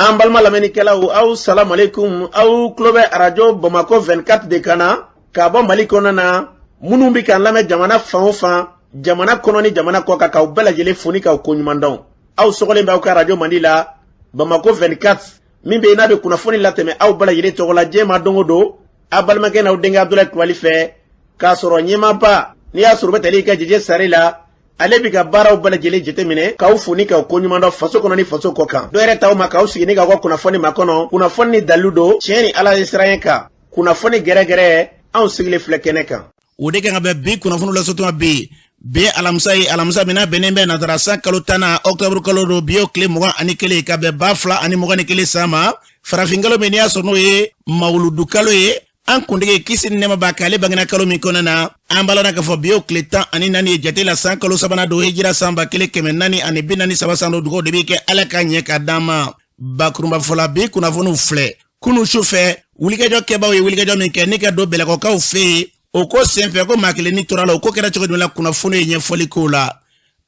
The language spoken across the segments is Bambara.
An balima lamɛnnikɛlaw, aw salamalekun. Aw tulo bɛ arajo Bamakɔ 24 de kan na k'a bɔ Mali kɔnɔ na. Minnu bɛ k'an lamɛn jamana fan o fan, jamana kɔnɔ ni jamana kɔ kan, k'aw bɛɛ lajɛlen fo ni k'aw koɲuman dɔn. Aw sɔgɔlen bɛ aw ka arajo mandi la, Bamakɔ 24, min bɛ yen n'a bɛ kunnafoni latɛmɛ aw bɛɛ lajɛlen tɔgɔ la diɲɛ ma don o don, aw balimakɛ n'aw denkɛ Abudulayi Kulubali fɛ, k'a sɔrɔ ɲɛmaaba n'i y'a sɔrɔ u bɛ tali kɛ Jeje Sare la. Ale bɛ ka baaraw bɛɛ lajɛlen jateminɛ, k'aw fo ni k'aw koɲuman dɔn faso kɔnɔ ni faso kɔ kan. Dɔ yɛrɛ t'aw ma k'aw sigi ni k'aw ka kunnafoni makɔnɔ, kunnafoni ni dalilu don, tiɲɛ ni Ala ye siran kan, kunnafoni gɛrɛgɛrɛ. Anw sigilen filɛ kɛnɛ kan. O de kan ka bɛn bi kunnafoni lasɔtuma bi. Bi alamisa ye, alamisa min n'a bɛnnen bɛ natara san kalo 10nan, ɔkutɔburu kalo don. Bi o tile 21 ka bɛn 2021 san ma, farafinkalo min n'i y'a sɔrɔ n'o ye mawuludu kalo ye, an kuntigi kisi ni nɛɛma b'a kan, ale bangena kalo min kɔnɔna na. An b'a lɔn k'a fɔ bi o tile 14 ye jate la, san kalo sabanan don, hijira san 1443 san don. Dugaw de bɛ kɛ Ala ka ɲɛ ka d'an ma. Bakurunba fɔla, bi kunnafoniw filɛ. Kunu su fɛ, wulikajɔ kɛbaaw ye wulikajɔ min kɛ ni ka don Bɛlɛkɔkaw fɛ yen, o ko senfɛ ko maa kelen ni tora la. O ko kɛra cogo jumɛn la? Kunnafoni ye ɲɛfɔli k'o la.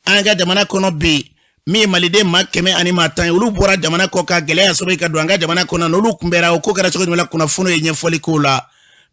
An ka jamana kɔnɔ bi, min ye maliden maa 100 ani maa 10 ye, olu bɔra jamana kɔ kan gɛlɛya sababu ka don an ka jamana kɔnɔ, n'olu kunbɛra. O ko kɛra cogo jumɛn la? Kunnafoni ye ɲɛfɔli k'o la.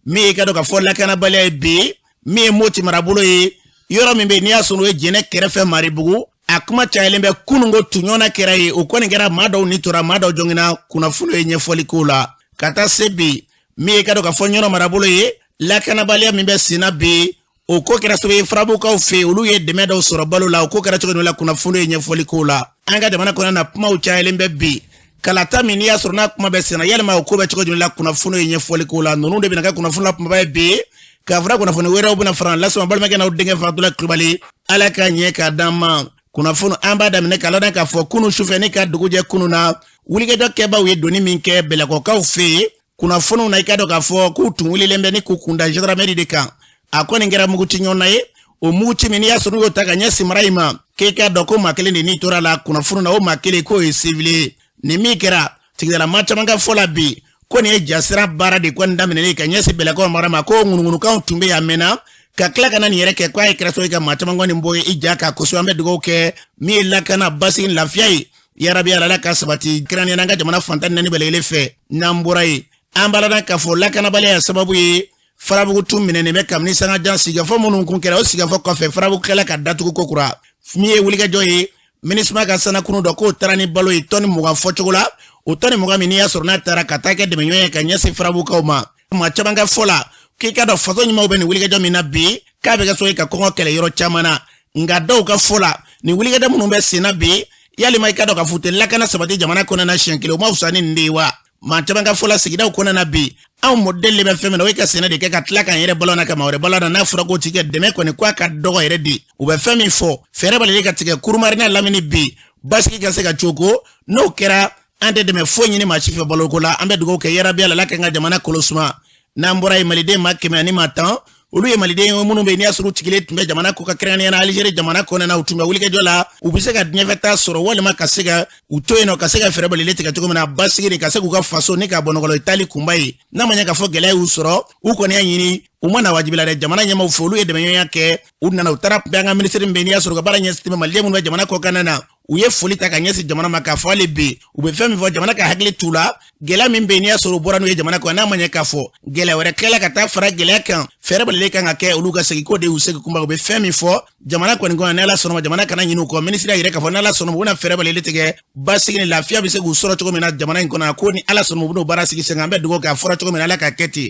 Min ye ka dɔn k'a fɔ lakanabaliya ye bi, min ye Moti marabolo ye, yɔrɔ min bɛ yen n'i y'a sɔrɔ o ye Jɛnɛ kɛrɛfɛ Maribugu, a kuma cayalen bɛ. Kununko tuɲɔgɔnna kɛra yen, o kɔni kɛra maa dɔw ni tora, maa dɔw jɔngina. Kunnafoni ye ɲɛfɔli k'o la. Ka taa se bi, min ye ka dɔn k'a fɔ Ɲɔnɔ marabolo ye, lakanabaliya min bɛ senna bi, o ko kɛra sababu ye Farabukaw fɛ yen, olu ye dɛmɛ dɔw sɔrɔ balo la. O ko kɛra cogo min la? Kunnafoni ye ɲɛfɔli k'o la. An ka jamana kɔnɔ na, kumaw cayalen bɛ bi. Kalata min n'i y'a sɔrɔ n'a kuma bɛ senna, yalima o ko bɛ cogo jumɛn la? Kunnafoni ye ɲɛfɔli k'o la. Ninnu de bɛna kɛ kunnafoni la kumaba ye bi, k'a fara kunnafoni wɛrɛw bɛna fara lasama. Balimakɛ n'aw denkɛ fɛ, Abudulayi Kulubali. Ala ka ɲɛ k'a d'an ma. Kunnafoni, an b'a daminɛ k'a ladɔn k'a fɔ kunu sufɛ ni ka dugu jɛ kunu na, wulikajɔ kɛbaaw ye donni min kɛ Bɛlɛkɔkaw fɛ yen, kunnafoniw na, i ka dɔn k'a fɔ k'u tun wulilen bɛ ni k'u kunda gendarmerie de kan. A kɔni kɛra muguci ɲɔgɔnna ye. O muguci min n'i y'a sɔrɔ n'u y'o ta ka ɲɛsin mara in ma, k'e k'a dɔn ko maa kelen de ni tora la. Kunnafoni na, o maa kelen k'o ye civil ye. Nin min kɛra, tigidala maa caman ka fɔ la bi, ko nin ye jasira baara de kɔni daminɛnen ka ɲɛsin Bɛlɛkɔ mara ma, ko ŋunuŋunukanw tun bɛ yan mɛnna, ka tila ka na nin yɛrɛ kɛ, k'a ye kɛra sababu ye ka maa caman kɔni bɔ i ja kan kosɛbɛ. An bɛ dugawu kɛ min ye lakana, basigi, lafiya ye, yarabi Ala ka sabati, kɛrɛnkɛrɛnnenya an ka jamana fan 14 bɛɛ lajɛlen fɛ. N'an bɔra yen, an b'a ladɔn k'a fɔ lakanabaliya sababu ye Farabugu tun minɛnen bɛ kabini sangajan. Sigikafɔ minnu kun kɛra, o sigikafɔ kɔfɛ, Farabugu tilala ka datugu kokura. Min ye wulikajɔ ye, MINUSMA ka sanakunu dɔ k'o taara ni balo ye tɔni 20 fɔcogo la. O tɔni 20 min n'i y'a sɔrɔ n'a taara ka taa kɛ dɛmɛɲɔgɔn ye ka ɲɛsin Farabugukaw ma, maa caman ka fɔ la k'i ka dɔn faso ɲumanw bɛ nin wulikajɔ min na bi, k'a bɛ kɛ sababu ye ka kɔngɔ kɛlɛ yɔrɔ caman na. Nka dɔw ka fɔ la, nin wulikajɔ minnu bɛ sen na bi, yalima i ka dɔn k'a fɔ u tɛ lakana sabati jamana kɔnɔna na siɲɛ kelen, o ma fisa ni nin de ye wa? Maa caman ka fɔ la, sigidaw kɔnɔna na bi, anw mɔdɛli bɛ fɛn min na, o ye ka sɛnɛ de kɛ ka tila k'an yɛrɛ balo na, ka maa wɛrɛ balo na. N'a fɔra k'o ti kɛ dɛmɛ kɔni, k'a ka dɔgɔ yɛrɛ de. U bɛ fɛn min fɔ, fɛɛrɛ bɛ ka tigɛ kurumari n'a lamini bi, basigi ka se ka cogo. N'o kɛra, an tɛ dɛmɛ foyi ɲini maa si fɛ baloko la. An bɛ dugawu kɛ, yarabi Ala ka n ka jamana kolo suma. N'an bɔra yen, maliden maa 100 ani maa 10, olu ye maliden ye minnu bɛ yen n'i y'a sɔrɔ u sigilen tun bɛ jamana kɔ kan, kɛrɛnkɛrɛnnenya la Alizeri jamana kɔnɔna na, u tun bɛ wulikajɔ la, u bɛ se ka diɲɛfɛta sɔrɔ walima ka se ka u to yen nɔ, ka se ka fɛɛrɛ balilen tigɛ cogo min na basigi de ka se k'u ka faso ni ka bɔnɔgɔlɔ taali kunba ye. N'a ma ɲɛ k'a fɔ gɛlɛya y'u sɔrɔ, u kɔni y'a ɲini, u ma na wajibi la dɛ, jamana ɲɛmaaw fɛ, olu ye dɛmɛɲɔgɔnya kɛ. U nana, u taara bɛn an ka minisiri min bɛ yen n'i y'a sɔrɔ u ka baara ɲɛsin bɛ maliden minnu bɛ jamana kɔkan na. U ye foli ta ka ɲɛsin jamana ma, k'a fɔ hali bi u bɛ fɛn min fɔ, jamana ka hakili t'u la. Gɛlɛya min bɛ yen n'i y'a sɔrɔ u bɔra n'u ye jamana kɔnɔ, n'a ma ɲɛ k'a fɔ gɛlɛya wɛrɛ tilala ka taa fara gɛlɛya kan, fɛɛrɛ balilen kan ka kɛ olu ka segin ko de y'u segin kunba. U bɛ fɛn min fɔ jamana kɔni kɔnɔ, n'Ala sɔnna ma, jamana kana ɲinɛ u kɔ. Minisiri y'a yɛrɛ k'a fɔ n'Ala sɔnna ma, u bɛna fɛɛrɛ balilen tigɛ, basigi ni lafiya bɛ se k'u sɔrɔ cogo min na jamana in kɔnɔ. Ko ni Ala sɔnna ma, u bɛn'o baara sigi sen kan. An bɛ dugawu kɛ, a fɔra cogo min na, Ala k'a kɛ ten.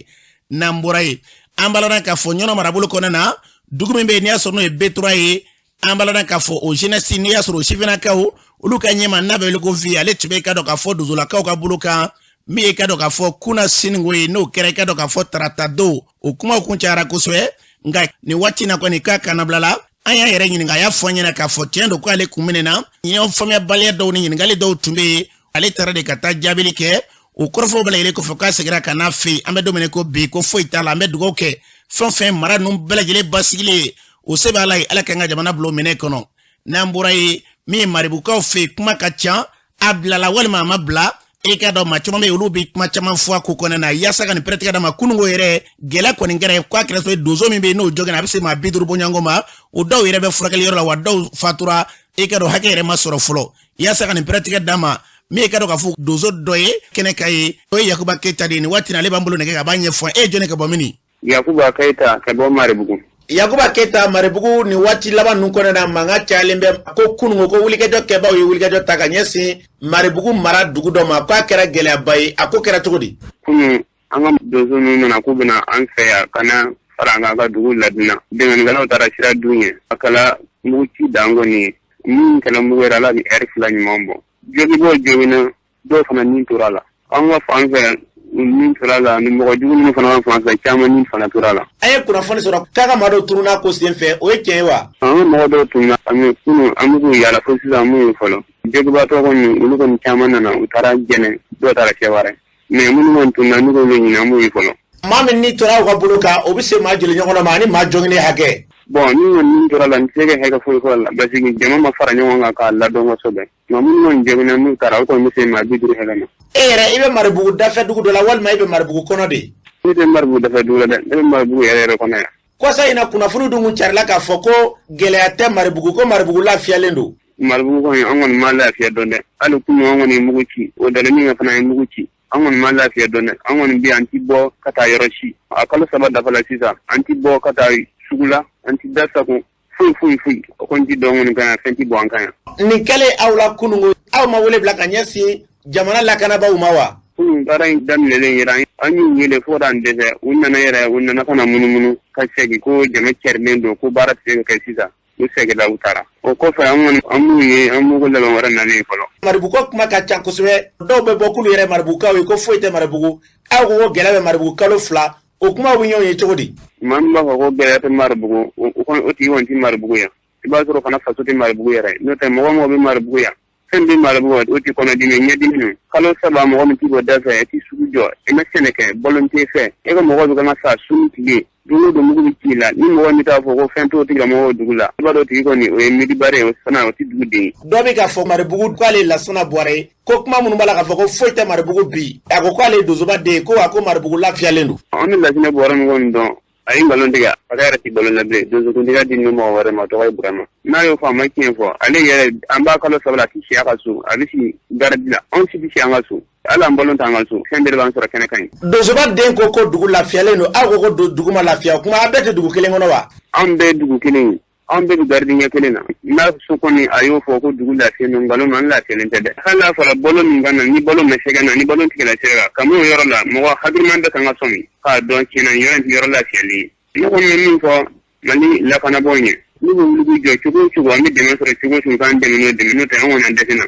N'an bɔra yen, an b'a ladɔn k'a fɔ Ɲɔnɔ marabolo kɔnɔna na, dugu min bɛ yen n'i y'a sɔrɔ n'o ye B3 ye, an b'a ladɔn k'a fɔ o jeunesse n'i y'a sɔrɔ o sifinnakaw, olu ka ɲɛmaa n'a bɛ wele ko Vi, ale tun bɛ i ka dɔn k'a fɔ dozolakaw ka bolo kan. Min ye i ka dɔn k'a fɔ kunna siniko ye, n'o kɛra i ka dɔn k'a fɔ tarata don, o kumaw kun cayara kosɛbɛ. Nka nin waati na kɔni, k'a kannabila la. An y'a yɛrɛ ɲininka, a y'a fɔ an ɲɛna k'a fɔ tiɲɛ don k'ale kun minɛna. Ɲɔgɔn faamuyabaliya dɔw ni ɲininkali dɔw tun bɛ yen, ale taara de ka taa jaabili kɛ. O kɔrɔfɔw bɛɛ lajɛlen kɔfɛ, k'a seginna ka n'a fɛ yen. An bɛ don min na ko bi, ko foyi t'a la. An bɛ dugawu kɛ, fɛn o fɛn mara ninnu bɛɛ lajɛlen basigilen ye, o se bɛ Ala ye. Ala k'an ka jamana bila o minɛ kɔnɔ. N'an bɔra yen, min ye Maribukaw fɛ yen, kuma ka ca, a bilala walima a ma bila. E k'a dɔn maa caman bɛ yen, olu bɛ kuma caman fɔ a ko kɔnɔna na yaasa ka nin pɛrɛtigɛ d'a ma. Kununko yɛrɛ gɛlɛya kɔni kɛra k'a kɛra sababu ye donso min bɛ yen n'o joginna, a bɛ se maa 50 bɔɲɔgɔnko ma. O dɔw yɛrɛ bɛ furakɛli yɔrɔ la, wa dɔw fatura. E k'a dɔn hakɛ yɛrɛ ma sɔrɔ fɔlɔ yaasa ka nin pɛrɛtigɛ d'a ma. Min ye ka dɔn k'a fɔ donso dɔ ye kɛnɛ kan ye, o ye Yakuba Keyita de ye. Nin waati in na, ale b'an bolo nɛgɛ kan, a b'a ɲɛfɔ. E ye jɔn ye ka bɔ mini? Yakuba Keyita ka bɔ Maribugu. Yakuba Keyita, Maribugu, nin waati laban ninnu kɔnɔ na, mankan cayalen bɛ ko kununko ko wulikajɔ kɛbaaw ye wulikajɔ ta ka ɲɛsin Maribugu mara dugu dɔ ma, k'a kɛra gɛlɛyaba ye. A ko kɛra cogo di? Kunun, an ka donso ninnu nana k'u bɛna an fɛ yan ka na fara an kan ka dugu ladina. Binkannikɛlaw taara sira d'u ɲɛ, a kɛla muguci dan kɔni ye. Min kɛla mugu yɛrɛ, ala bɛ ɛri 2 ɲuman bɔ. Jogibɔ jogina, dɔw fana ni tora a la. An ka fan fɛ, ni tora la, ni mɔgɔ jugu ninnu fana ka fan fɛ, caman ni fana tora la. An ye kunnafoni sɔrɔ k'a ka maa dɔw tununna ko sen fɛ, o ye tiɲɛ ye wa? An ka mɔgɔ dɔw tununna, an bɛ kunun, an bɛ k'u yaala fo sisan, an m'u ye fɔlɔ. Jogibatɔ kɔni, olu kɔni caman nana, u taara Jɛnɛ, dɔw taara Sɛwara. Mais minnu kɔni tununna, n'u bɛ ɲini, an m'u ye fɔlɔ. Maa min ni tora aw ka bolo kan, o bɛ se maa joli ɲɔgɔn ma ani maa jɔnginen hakɛ? Bon, ni kɔni tora la, n tɛ se ka hakɛ foyi fɔ a la, parce que jama ma fara ɲɔgɔn kan k'a ladɔn kosɛbɛ. Nka minnu kɔni jogina n'u taara, o kɔni bɛ se maa 50 hakɛ ma. E yɛrɛ, i bɛ Maribugu dafɛ dugu dɔ la walima i bɛ Maribugu kɔnɔ de? Ne tɛ Maribugu dafɛ dugu la dɛ, ne bɛ Maribugu yɛrɛ yɛrɛ kɔnɔ yan. Kɔsa in na, kunnafoni dun kun carila k'a fɔ ko gɛlɛya tɛ Maribugu, ko Maribugu lafiyalen don. Maribugu kɔni, an kɔni ma lafiya dɔn dɛ. Hali kunun, an kɔni ye mugu ci, o dalen min fana ye mugu ci. An kɔni ma lafiya dɔn dɛ. An kɔni bɛ, an ti bɔ ka taa yɔrɔ si. A kalo 3 dafa la sisan, an ti bɔ ka taa sugu la, an ti da sago foyi foyi foyi. O kɔni ti dɔn kɔni kan yan, fɛn ti bɔ an kan yan. Nin kɛlen aw la kununko, aw ma wele bila ka ɲɛsin jamana lakanabaaw ma wa? Kunun baara in daminɛlen yɛrɛ, an y'u wele fo k'an dɛsɛ. U nana yɛrɛ, u nana ka na munumunu ka segin ko jama cɛrilen don, ko baara tɛ se ka kɛ sisan. U seginna, u taara. O kɔfɛ, an kɔni, an b'u ye, an b'u ko laban wɛrɛ nalen fɔlɔ. Maribugu kuma ka ca kosɛbɛ. Dɔw bɛ bɔ k'olu yɛrɛ Maribugukaw ye, ko foyi tɛ Maribugu. Aw ko ko gɛlɛya bɛ Maribugu kalo 2, o kumaw bɛ ɲɔgɔn ye cogo di? Maa min b'a fɔ ko gɛlɛya tɛ Maribugu, o tigi kɔni tɛ Maribugu yan. I b'a sɔrɔ fana faso tɛ Maribugu yɛrɛ. N'o tɛ, mɔgɔ mɔgɔ bɛ Maribugu yan, fɛn bɛ Maribugu, o tɛ kɔnɔdimi, ɲɛdimi. Kalo 3, mɔgɔ min t'i bɔ da fɛ, i t'i sugu jɔ, i ma sɛnɛ kɛ, balo tɛ fɛ, e ka mɔgɔ bɛ kan ka sa su ni tile, don o don mugu bɛ ci la. Ni mɔgɔ min t'a fɔ ko fɛn t'o tigilamɔgɔw dugu la, i b'a dɔn o tigi kɔni, o ye miiribare ye, o fana o tɛ dugu den ye. Dɔ bɛ k'a fɔ Maribugu k'ale Lasana Buware ye, ko kuma minnu b'a la k'a fɔ ko foyi tɛ Maribugu bi, a ko k'ale ye donsoba den ye, ko wa ko Maribugu lafiyalen don. An bɛ Lasinɛ Buware min kɔni dɔn, a ye nkalon tigɛ, a yɛrɛ tɛ balo la bilen. Donsokuntigiya di ni mɔgɔ wɛrɛ ma, tɔgɔ ye Burama. N'a y'o fɔ, a ma tiɲɛ fɔ. Ale yɛrɛ, an b'a kalo 3 la, a tɛ si a ka so, a bɛ si garidi la. Anw si tɛ si an ka so, hali an balo t'an ka so, fɛn bɛɛ de b'an sɔrɔ kɛnɛ kan yen. Donsoba den ko ko dugu lafiyalen don, aw ko ko dugu ma lafiya, o kuma aw bɛɛ tɛ dugu kelen kɔnɔ wa? Anw bɛɛ ye dugu kelen ye, anw bɛɛ bɛ garidiɲɛ kelen na. N'a so kɔni, a y'o fɔ ko dugu lafiyalen don, nkalon don, an lafiyalen tɛ dɛ. Hali n'a fɔra balo min ka na, ni balo ma sɛgɛ na, ni balo tigɛla sira kan, kabini o yɔrɔ la, mɔgɔ hakiliman bɛɛ kan ka sɔmi k'a dɔn tiɲɛna nin yɔrɔ in tɛ yɔrɔ lafiyalen ye. Ne kɔni bɛ min fɔ Mali lakanabaaw ɲɛ, n'u bɛ wuli k'u jɔ cogo o cogo, an bɛ dɛmɛ sɔrɔ cogo o cogo, k'an dɛmɛ n'o dɛmɛ, n'o tɛ an kɔni an dɛsɛ na.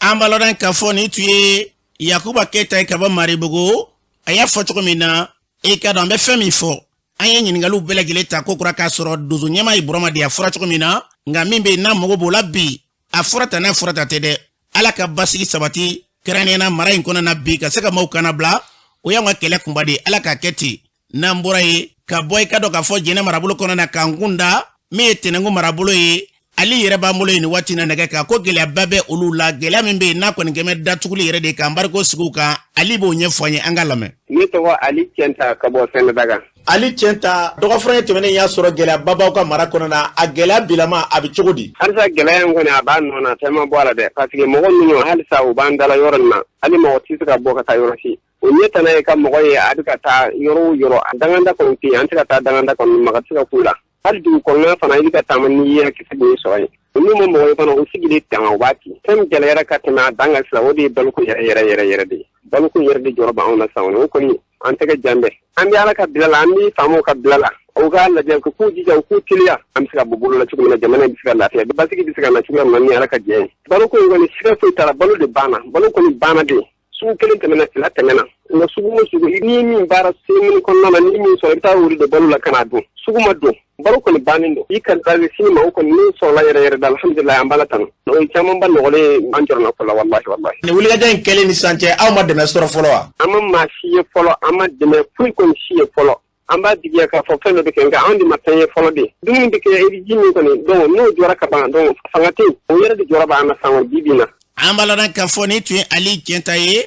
An b'a lɔn k'a fɔ nin tun ye Yakuba Keyita ye ka bɔ Maribugu. A y'a fɔ cogo min na, i ka dɔn an bɛ fɛn min fɔ, an ye ɲininkaliw bɛɛ lajɛlen ta ko kura k'a sɔrɔ donso ɲɛmaa ye Burama de ye, a fɔra cogo min na. Nka min bɛ yen n'a mago b'o la bi, a fɔra ta n'a fɔra ta tɛ dɛ. Ala ka basigi sabati kɛrɛnkɛrɛnnenya na mara in kɔnɔna na bi, ka se ka maaw kana bila, o y'an ka kɛlɛ kunba de ye. Ala k'a kɛ ten. N'an bɔra yen ka bɔ, i ka dɔn k'a fɔ Jɛnɛ marabolo kɔnɔna na, k'an kun da min ye Tɛnɛnku marabolo ye, ale yɛrɛ b'an bolo yen nin waati na nɛgɛ kan, ko gɛlɛyaba bɛ olu la, gɛlɛya min bɛ yen n'a kɔni kɛmɛ datuguli yɛrɛ de k'an bariko sigi u kan. Ali b'o ɲɛfɔ an ye, an ka lamɛn. Ne tɔgɔ Ali Cɛnta ka bɔ Sɛnɛdaga. Ali Cɛnta, dɔgɔfura tɛmɛnen y'a sɔrɔ gɛlɛyaba b'aw ka mara kɔnɔna na, a gɛlɛya bilama a bɛ cogo di? Halisa gɛlɛya in kɔni, a b'a nɔ na, fɛn ma bɔ a la dɛ, parce que mɔgɔ minnu halisa u b'an dala yɔrɔ nin na, hali mɔgɔ tɛ se ka bɔ ka taa yɔrɔ si. O ɲɛ tana ye ka mɔgɔ ye, a bɛ ka taa yɔrɔ o yɔrɔ, a danganda kɔni tɛ yen, an tɛ ka taa danganda kɔni, maga tɛ se ka k'u la. Hali dugu kɔnɔna fana, i bɛ ka taama n'i yɛrɛ kisɛ de sɔrɔ yen. N'u ma mɔgɔ ye fana, u sigilen tanga, u b'a ci. Fɛn min gɛlɛyara ka tɛmɛ a dan kan sisan, o de ye baloko yɛrɛ yɛrɛ yɛrɛ yɛrɛ de ye. Baloko yɛrɛ de jɔrɔ b'anw na sisan, o kɔni an tɛgɛ jan bɛɛ. An bɛ Ala ka bila la, an bɛ faamaw ka bila la. U k'a lajɛ, u k'u jija, u k'u teliya, an bɛ se ka bɔ bolo la cogo min na, jamana in bɛ se ka lafiya, basigi bɛ se ka na cogoya min na ni Ala ka jɛ ye. Baloko in kɔni, siga foyi t'a la, balo de banna, balo kɔni banna de. Sugu kelen tɛmɛna, fila tɛmɛna, nka sugu o sugu, n'i ye min baara semaine kɔnɔna na, n'i min sɔrɔ, i bɛ taa wuli de balo la ka n'a dun. Sugu ma don, balo kɔni bannen don. I ka taa sini ma, o kɔni min sɔrɔla yɛrɛ yɛrɛ da, alhamdulilayi, an b'Ala tanu. O ye camanba nɔgɔlen ye an jɔrɔna ko la, walahi walahi. Nin wulikajɔ in kɛlen ni sisan cɛ, aw ma dɛmɛ sɔrɔ fɔlɔ wa? An ma maa si ye fɔlɔ, an ma dɛmɛ foyi kɔni si ye fɔlɔ. An b'a jigiya k'a fɔ fɛn dɔ bɛ kɛ, nka anw de ma fɛn ye fɔlɔ de. Dumuni bɛ kɛ, i bɛ ji min kɔni, donc n'o jɔra ka ban, donc fanga tɛ yen, o yɛrɛ de jɔrɔ b'an na san bi bi in na. An b'a lɔn k'a fɔ nin tun ye Ali Cɛnta ye.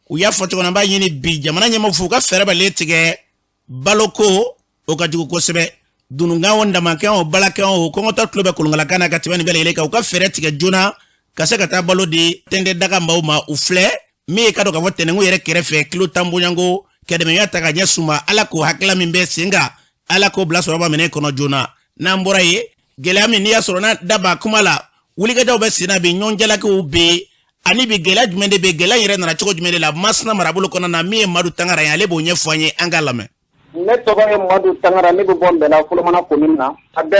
U y'a fɔ cogo min na, an b'a ɲini bi jamana ɲɛmɔgɔw fɛ, u ka fɛɛrɛ bɛɛ tigɛ. Baloko o ka jugu kosɛbɛ, dununkan o, ndamakan o, balakan o, kɔngɔtɔ tulo bɛ kolonkalakan na ka tɛmɛ nin bɛɛ lajɛlen kan. U ka fɛɛrɛ tigɛ joona. Ka se ka taa balo di tɛntɛ daga maaw ma. U filɛ min ye ka dɔn k'a fɔ tɛnɛnkun yɛrɛ kɛrɛfɛ kilo 10 bonyanko kɛdɛmɛya ta ka ɲɛsin u ma. Ala k'o hakilila min bɛ sen kan, Ala k'o bila sɔrɔba minɛ kɔnɔ joona. N'an bɔra yen, gɛlɛya min n'i y'a sɔrɔ n'a da b'a kuma la, wulikajɔw bɛ sen na bi, ɲɔgɔn jalakiw bɛ yen. Ani bi gɛlɛya jumɛn de bɛ, gɛlɛya yɛrɛ nana cogo jumɛn de la Masina marabolo kɔnɔna na? Min ye Madu Tangara ye, ale b'o ɲɛfɔ an ye, an k'a lamɛn. Ne tɔgɔ ye Madu Tangara, ne bɛ bɔ Nbɛla Folomana commune na. A bɛ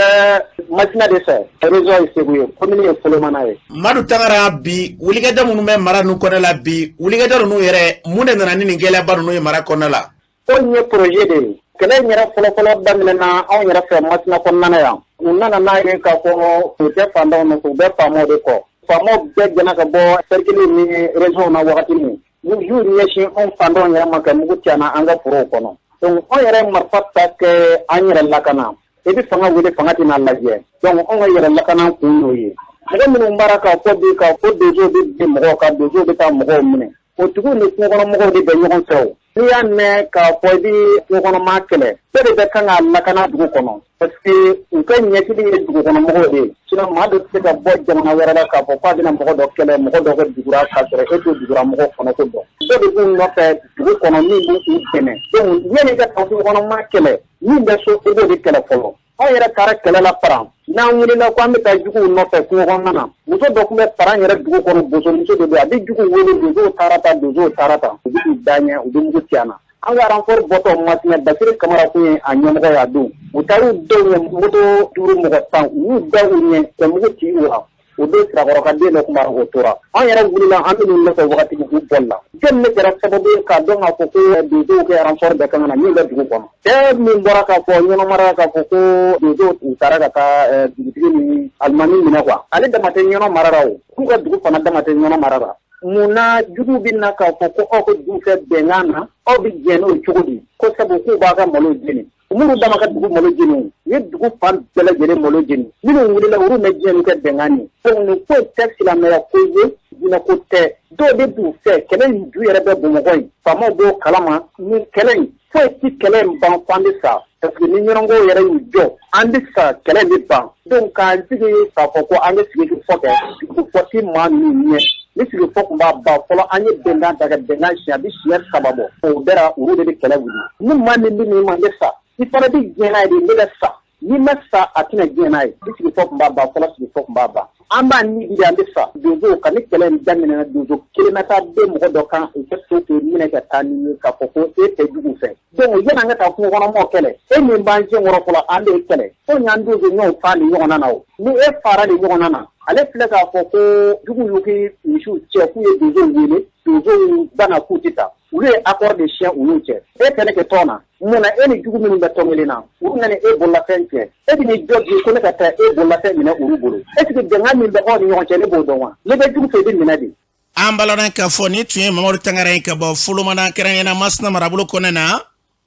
Masina de fɛ, région ye Segu ye, commune ye Folomana ye. Madu Tangara, bi wulikajɔ minnu bɛ mara ninnu kɔnɔna la bi, wulikajɔ ninnu yɛrɛ, mun de nana ni nin gɛlɛyaba ninnu ye mara kɔnɔna la? Ko in ye projet de ye. Kɛlɛ in yɛrɛ fɔlɔfɔlɔ daminɛna anw yɛrɛ fɛ Masina kɔnɔna na yan. U nana n'a ye k'a fɔ u tɛ fantanw nɔfɛ, u bɛ faamaw de kɔ. Faamaw bɛɛ gɛnna ka bɔ cercle ni région na wagati min, u y'u ɲɛsin anw fantanw yɛrɛ ma ka mugu ci an na an ka forow kɔnɔ. Donc anw yɛrɛ marifa ta kɛ an yɛrɛ lakana. I bɛ fanga wele, fanga tɛna lajɛ. Donc anw ka yɛrɛ lakana kun y'o ye. Mɔgɔ minnu b'ara k'a fɔ bi k'a fɔ donsow bɛ bin mɔgɔw kan, donsow bɛ taa mɔgɔw minɛ, o tigiw ni kungokɔnɔmɔgɔw de bɛ ɲɔgɔn fɛ. O n'i y'a mɛn k'a fɔ i bɛ kungokɔnɔmaa kɛlɛ, bɛɛ de bɛ kan k'a lakana dugu kɔnɔ, parce que u ka ɲɛsigi ye dugukɔnɔmɔgɔw de ye. Sinon maa dɔ tɛ se ka bɔ jamana wɛrɛ la k'a fɔ k'a bɛna mɔgɔ dɔ kɛlɛ mɔgɔ dɔ ka dugura k'a sɔrɔ e t'o dugura mɔgɔ kɔnɔ ko dɔn. Dɔ de b'u nɔfɛ dugu kɔnɔ min b'u dɛmɛ. Donc yanni i ka taa kungokɔnɔmaa kɛlɛ, min bɛ so, i b'o de kɛlɛ fɔlɔ. Anw yɛrɛ taara kɛlɛ la Paran. N'an wulila ko an bɛ taa juguw nɔfɛ kungo kɔnɔna na, muso dɔ tun bɛ Paran yɛrɛ dugu kɔnɔ, bosomuso de don, a bɛ juguw wele, donsow taara tan, donsow taara tan, u bɛ k'u da ɲɛ, u bɛ mugu ci an na. An ka renfort bɔtɔ Masina, Basiri Kamara kun ye a ɲɛmɔgɔ ye a don. U taar'u denw ɲɛ moto 5 mɔgɔ 10, u y'u da u ɲɛ ka mugu ci u la. O don Sirakɔrɔ ka den dɔ tun b'a o tora. An yɛrɛ wulila an bɛ ninnu nɔfɛ wagati min, u bolila. Jɔn ne kɛra sababu ye k'a dɔn k'a fɔ ko donsow kɛ renfort bɛɛ kan ka na min bɛ dugu kɔnɔ? Cɛ min bɔra k'a fɔ Ɲɔnɔ mara k'a fɔ ko donsow u taara ka taa dugutigi ni alimami minɛ quoi. Ale dama tɛ Ɲɔnɔ mara la o. K'u ka dugu fana dama tɛ Ɲɔnɔ mara la. Mun na juguw bɛ na k'a fɔ ko aw ka dugu fɛ bɛnkan na, aw bɛ jɛn n'o cogo di? Ko sabu k'u b'a ka malo jeni. Minnu dama ka dugu malo jeni, u ye dugu fan bɛɛ lajɛlen malo jeni. Minnu wulila, olu ma jɛn n'u ka bɛnkan ye. Donc nin ko tɛ silamɛya ko ye, diinɛ ko tɛ. Dɔw de b'u fɛ kɛlɛ in ju yɛrɛ bɛ Bamakɔ yen. Faamaw b'o kalama. Nin kɛlɛ in, foyi ti kɛlɛ in ban fo an bɛ sa. Parce que ni ɲɔnɔnkow yɛrɛ y'u jɔ, an bɛ sa, kɛlɛ in bɛ ban. Donc k'an sigi k'a fɔ ko an bɛ sigi fɔ kɛ, sigi fɔ ti maa ninnu ɲɛ. Ni sigi fɔ tun b'a ban fɔlɔ, an ye bɛnkan ta ka bɛnkan siɲɛ, a bɛ siɲɛ 3 bɔ. O bɛɛ olu de bɛ kɛlɛ wuli. Ni maa min bɛ nin ma, n bɛ sa. I fana bɛ diɲɛ n'a ye de, ne bɛ sa. N'i ma sa, a tɛna diɲɛ n'a ye. Ni sigi fɔ tun b'a ban fɔlɔ, sigi fɔ tun b'a ban. An b'a ni di, an bɛ sa. Donsow ka ni kɛlɛ in daminɛna, donso kelen ma taa den mɔgɔ dɔ kan, u ka so k'e minɛ ka taa n'i ye k'a fɔ ko e tɛ jugu fɛ. Donc yanni an ka taa kungo kɔnɔ mɔgɔw kɛlɛ, e min b'an sen kɔrɔ fɔlɔ, an b'e kɛlɛ. Ko y'an donso ɲɔgɔn fa ni ɲɔgɔn na o. Ni e fara ni ɲɔgɔn na, ale filɛ k'a fɔ ko jugu y'u k'i misiw cɛ, k'u ye donsow wele, donsow banna k'u tɛ taa. Olu ye accord de siɲɛ u n'u cɛ. E fɛnɛ kɛ tɔn na. Mun na e ni jugu minnu bɛ tɔn kelen na, olu nana e bololafɛn cɛ? E bɛ n'i jɔ bi ko ne ka taa e bololafɛn minɛ olu bolo. Est ce que bɛnkan min bɛ aw ni ɲɔgɔn cɛ, ne b'o dɔn wa? Ne bɛ jugu fɛ, i bɛ minɛ de. An balana k'a fɔ nin tun ye Mamadu Tangara ye ka bɔ Folomana, kɛrɛnkɛrɛnnenya Masina marabolo kɔnɔna na.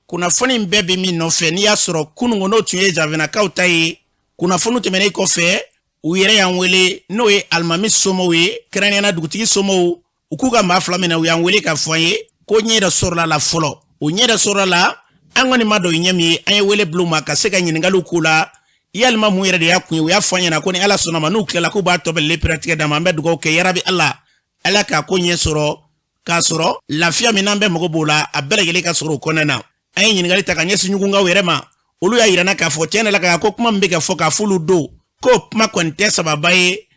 Kunnafoni in bɛɛ bɛ min nɔfɛ, n'i y'a sɔrɔ kununko n'o tun ye Zafinakaw ta ye, kunnafoni tɛmɛnen kɔfɛ, u yɛrɛ y'an wele, n'o ye alimami somɔgɔw ye, kɛrɛnkɛrɛnnenya dugutigi somɔgɔw, u k'u ka maa 2 minɛ. U y'an wele k'a fɔ an ye ko ɲɛ dɔ sɔrɔla la fɔlɔ. O ɲɛ dɔ sɔrɔla la, an kɔni ma dɔn ɲɛ min ye. An ye wele bila u ma ka se ka ɲininkaliw k'u la, yalima mun yɛrɛ de y'a kun ye. U y'a fɔ an ɲɛna ko ni Ala sɔnna ma, n'u tilala, k'u b'a tɔ bɛɛ leperatigɛ d'a ma. An bɛ dugawu kɛ, yarabi Ala, Ala k'a ko ɲɛ sɔrɔ, k'a sɔrɔ lafiya min n'an bɛɛ mago b'o la, a bɛɛ lajɛlen ka sɔrɔ o kɔnɔna na. An ye ɲininkali ta ka ɲɛsin ɲugunkaw yɛrɛ ma. Olu y'a yira n na k'a fɔ tiɲɛ yɛrɛ la k'a ko kuma min bɛ ka fɔ k'a f'olu don, k'o kuma kɔni tɛ sababa ye,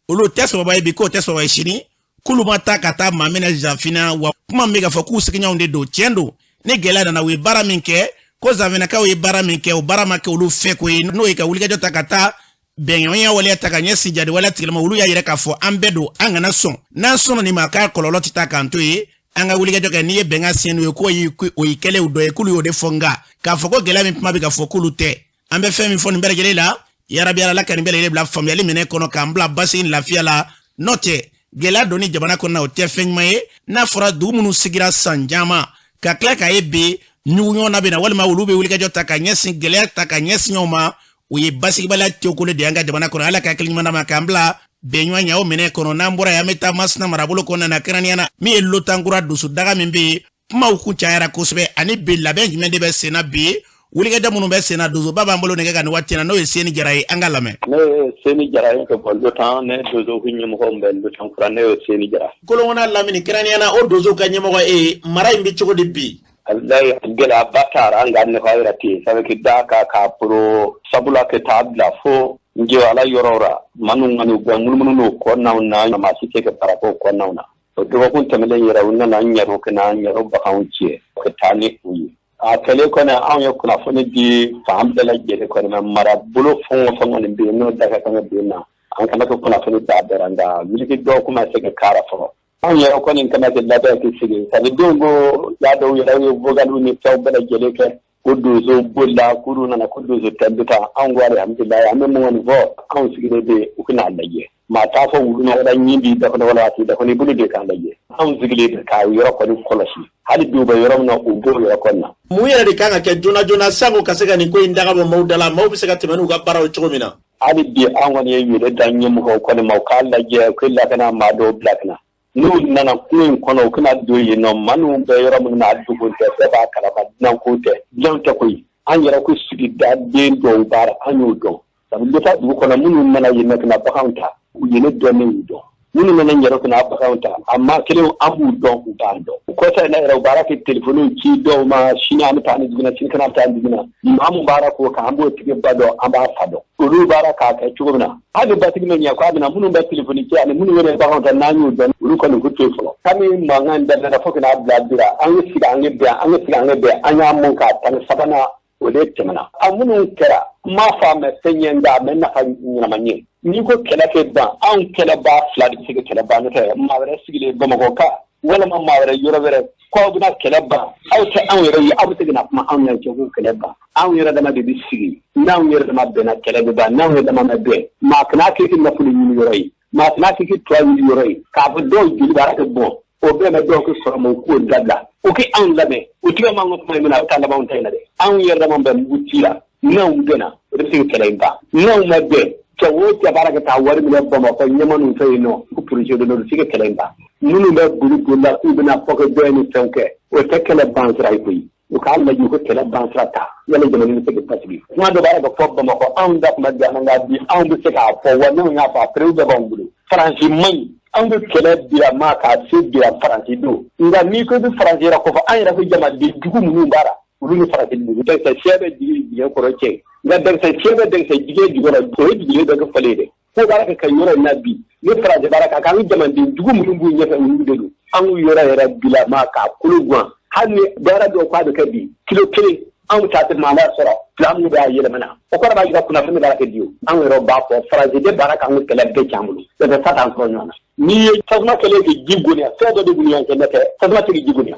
olu tɛ sababa ye bi, k'o tɛ sababa ye sini, k'olu ma taa ka taa maa minɛ Zafina wa. Kuma min bɛ ka fɔ k'u sigiɲɔgɔnw de don, tiɲɛ don, ni gɛlɛya nana, u ye baara min kɛ, ko Zafinakaw ye baara min kɛ, o baara ma kɛ olu fɛ ko ye, n'o ye ka wulikajɔ ta ka taa bɛnɲɔgɔnya waleya ta ka ɲɛsin jadi waleya tigilama. Olu y'a yira k'a fɔ an bɛɛ don, an kana sɔn, n'an sɔnna nin ma, k'a kɔlɔlɔ tɛ taa k'an to ye. An ka wulikajɔ kɛ, n'i ye bɛnkan siɲɛ n'u ye, k'o ye o ye kɛlɛw dɔ ye, k'olu y'o de fɔ. Nka k'a fɔ ko gɛlɛya min kuma bɛ ka fɔ, k'olu tɛ. An bɛ fɛn min fɔ nin bɛɛ lajɛlen la, yarabi Ala ka nin bɛɛ lajɛlen bila faamuyali minɛ kɔnɔ, k'an bila basigi ni lafiya la. N'o tɛ, gɛlɛya donni jamana kɔnɔ, o tɛ fɛn ɲuman ye. N'a fɔra dugu minnu sigira san caman, ka tila k'a ye bi ɲuguɲɔgɔnna bɛ na, walima olu bɛ wulikajɔ ta ka ɲɛsin gɛlɛya ta ka ɲɛsin ɲɔgɔn ma, o ye basigibaliya cɛkolo de ye an ka jamana kɔnɔ. Ala ka hakili ɲuman d'an ma k'an bila bɛnɲɔgɔn ɲa o minɛ kɔnɔ. N'an bɔra yen, an bɛ taa Masina marabolo kɔnɔna na, kɛrɛnkɛrɛnnenya la min ye Lotankura dusu daga min bɛ yen, kumaw kun cayara kosɛbɛ. Ani bi labɛn jumɛn de bɛ sen na bi? Wulikajɔ minnu bɛ senna, donsoba b'an bolo nɛgɛ kan nin waati na, n'o ye Seni Jara ye. An ka lamɛn. Ne ye Seni Jara ye ka bɔ Lotan. Ne donsow ka ɲɛmɔgɔ bɛ Lotan kura, ne ye Seni Jara. Kolonŋona lamini, kɛrɛnkɛrɛnnenya na o donsow ka ɲɛmɔgɔ e, mara in bɛ cogo di bi? Alayi, gɛlɛyaba taara, nka nɔgɔya yɛrɛ tɛ yen. Sabu da ka k'a poro sabula ka taa bila fo njɛwala yɔrɔ la, maa ninnu kɔni u bɛ munumunu n'o kɔnɔnaw na, maa si tɛ ka baara k'o kɔnɔnaw na. O dɔgɔkun tɛmɛnen yɛrɛ, u nana ɲɛro ka na ɲɛro baganw cɛ ka taa ni u ye. A kɛlen kɔni, anw ye kunnafoni di fan bɛɛ lajɛlen kɔni ma, marabolo fɛn o fɛn kɔni bɛ yen n'o daga kan bɛ yen na, an kana ko kunnafoni d'a bɛɛ la, nka wuliki dɔw kuma se ka k'a la fɔlɔ. Anw yɛrɛ kɔni kana kɛ labɛn kɛ sigi sabu denw ko y'a dɔw yɛrɛ ye vocaliw ni fɛnw bɛɛ lajɛlen kɛ ko donso bolila, k'olu nana ko donso tɛ bɛ taa. Anw ko alihamudulilayi, an bɛ mun kɔni fɔ, anw sigilen bɛ yen, u kɛn'a lajɛ. Maa t'a fɔ wulu ma wala ɲin b'i da kɔnɔ wala a t'i da kɔnɔ, i bolo de k'a lajɛ. Anw sigilen bɛ k'a yɔrɔ kɔni kɔlɔsi, hali bi u bɛ yɔrɔ min na, u b'o yɔrɔ kɔni na. Mun yɛrɛ de kan ka kɛ joona joona sanko ka se ka nin ko in daga bɔ maaw da la, maaw bɛ se ka tɛmɛ n'u ka baaraw cogo min na? Hali bi an kɔni ye wele da ɲɛmɔgɔw kɔni ma, u k'a lajɛ, u ka lakana maa dɔw bila ka na. N'u nana kungo in kɔnɔ, u kana don yen nɔ. Maa ninnu bɛ yɔrɔ minnu na, a dogo tɛ, bɛɛ b'a kalama, dunan ko tɛ, dunanw tɛ koyi. An yɛrɛ ko sigida den dɔw baara, an y'o dɔn. Sabu Lota dugu kɔnɔ, minnu nana yen nɔ ka na baganw ta, u ye ne dɔn, ne y'u dɔn. Minnu nana yɛrɛ ka na baganw ta, a maa kelen, an b'u dɔn, u b'an dɔn. O kɔfɛ ne yɛrɛ, u baara kɛ telefɔniw ci dɔw ma, sini an bɛ taa nin dugu na, sini kana taa nin dugu na. Maa mun baara k'o kan, an b'o tigi ba dɔn, an b'a fa dɔn. Olu baara k'a kɛ cogo min na, hali basigi ma ɲɛ k'a bɛna minnu bɛ telefɔni ci ani minnu yɛrɛ baganw ta, n'an y'u dɔn, olu kɔni k'u to yen fɔlɔ. Kami mankan daminɛna fo ka n'a bila bi la, an ye sigi, an ye bɛn, an ye sigi, an ye bɛn, an y'a mun k'a 13nan, o de tɛmɛna. A minnu kɛra, n m'a fɔ a ma fɛn ɲɛ, nka a ma nafa ɲɛnama ɲɛ. N'i ko kɛlɛ kɛ ban, anw kɛlɛbaa fila de bɛ se ka kɛlɛ ban, n'o tɛ maa wɛrɛ sigilen Bamakɔ kan walima maa wɛrɛ yɔrɔ wɛrɛ ko aw bɛna kɛlɛ ban, aw tɛ anw yɛrɛ ye, aw bɛ se ka na kuma anw ɲɛ cɛ ko kɛlɛ ban. Anw yɛrɛ dama de bɛ sigi, n'anw yɛrɛ dama bɛnna, kɛlɛ bɛ ban. N'anw yɛrɛ dama ma bɛn, maa kana kɛ k'i nafolo ɲini yɔrɔ ye, maa kana kɛ k'i tɔgɔ ɲini yɔrɔ ye, k'a fɔ dɔw joli b'a kɛ bɔn, o bɛɛ bɛ dɔw kɛ sɔrɔ ma, u k'o dabila, u kɛ anw lamɛn, u tigɛ m'an ka kuma in minɛ, a bɛ taa laban ta in na dɛ. Anw yɛrɛ dama bɛ mugu ci la, n'anw bɛnna, o de bɛ se ka kɛlɛ in ban. N'anw ma bɛn, cɛ o cɛ baara kɛ taa wari minɛ Bamakɔ ɲɛma ninnu fɛ yen nɔ ko projet dɔ don, se ka kɛlɛ in ban. Minnu bɛ boli boli la k'u bɛna fɔ ka bɛn ni fɛnw kɛ, o tɛ kɛlɛ ban sira ye koyi. U k'a lajɛ, u ka kɛlɛ ban sira ta, yala jamana bɛ se ka basigi. Kuma dɔ b'a la ka fɔ Bamakɔ, anw da kuma di an ka bi, anw bɛ se k'a fɔ wa, n'anw y'a fɔ, a preuve bɛɛ b'anw bolo. Faransi man ɲi, anw bɛ kɛlɛ bila ma k'a se bila Faransi don, nka n'i ko i bɛ Faransi yɛrɛ kɔfɛ, an yɛrɛ ko jamaden jugu minnu b'a la, olu ni Faransi dugu dɛsɛ sɛ bɛ jigin dingɛ kɔrɔ cɛ, nka dɛsɛ sɛ bɛ dɛsɛ jigin jukɔrɔ, o ye dugulen bɛɛ kɛ fɔlen ye dɛ. Ko baara kɛ ka yɔrɔ in na bi ni Faransi baara kan k'an jamaden jugu minnu b'u ɲɛfɛ, olu de don. An k'u yɔrɔ yɛrɛ bila ma k'a kolo gan, hali ni baara dɔw k'a bɛ kɛ bi kilo kelen, anw ta tɛ maa sɔrɔ fila minnu b'a yɛlɛmana, o kɔrɔ b'a jira kunnafoni baara kɛ bi. O anw yɛrɛ b'a fɔ, Faransi de baara k'an ka kɛlɛ bɛɛ c'an bolo, n'o tɛ sa t'an sɔrɔ ɲɔgɔn na. N'i ye tasuma kɛlen k'i ji goniya, fɛn dɔ de b'u ni ɲɔgɔn cɛ, n'o tɛ tasuma tɛ k'i ji goniya.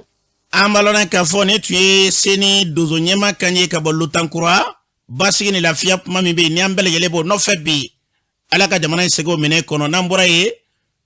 An b'a lɔn k'a fɔ ne tun ye Seni donso ɲɛma kan ye ka bɔ Lotankura. Basigi ni lafiya kuma min bɛ yen ni an bɛɛ lajɛlen b'o nɔfɛ bi, Ala ka jamana in segin o minɛ kɔnɔ. N'an bɔra yen,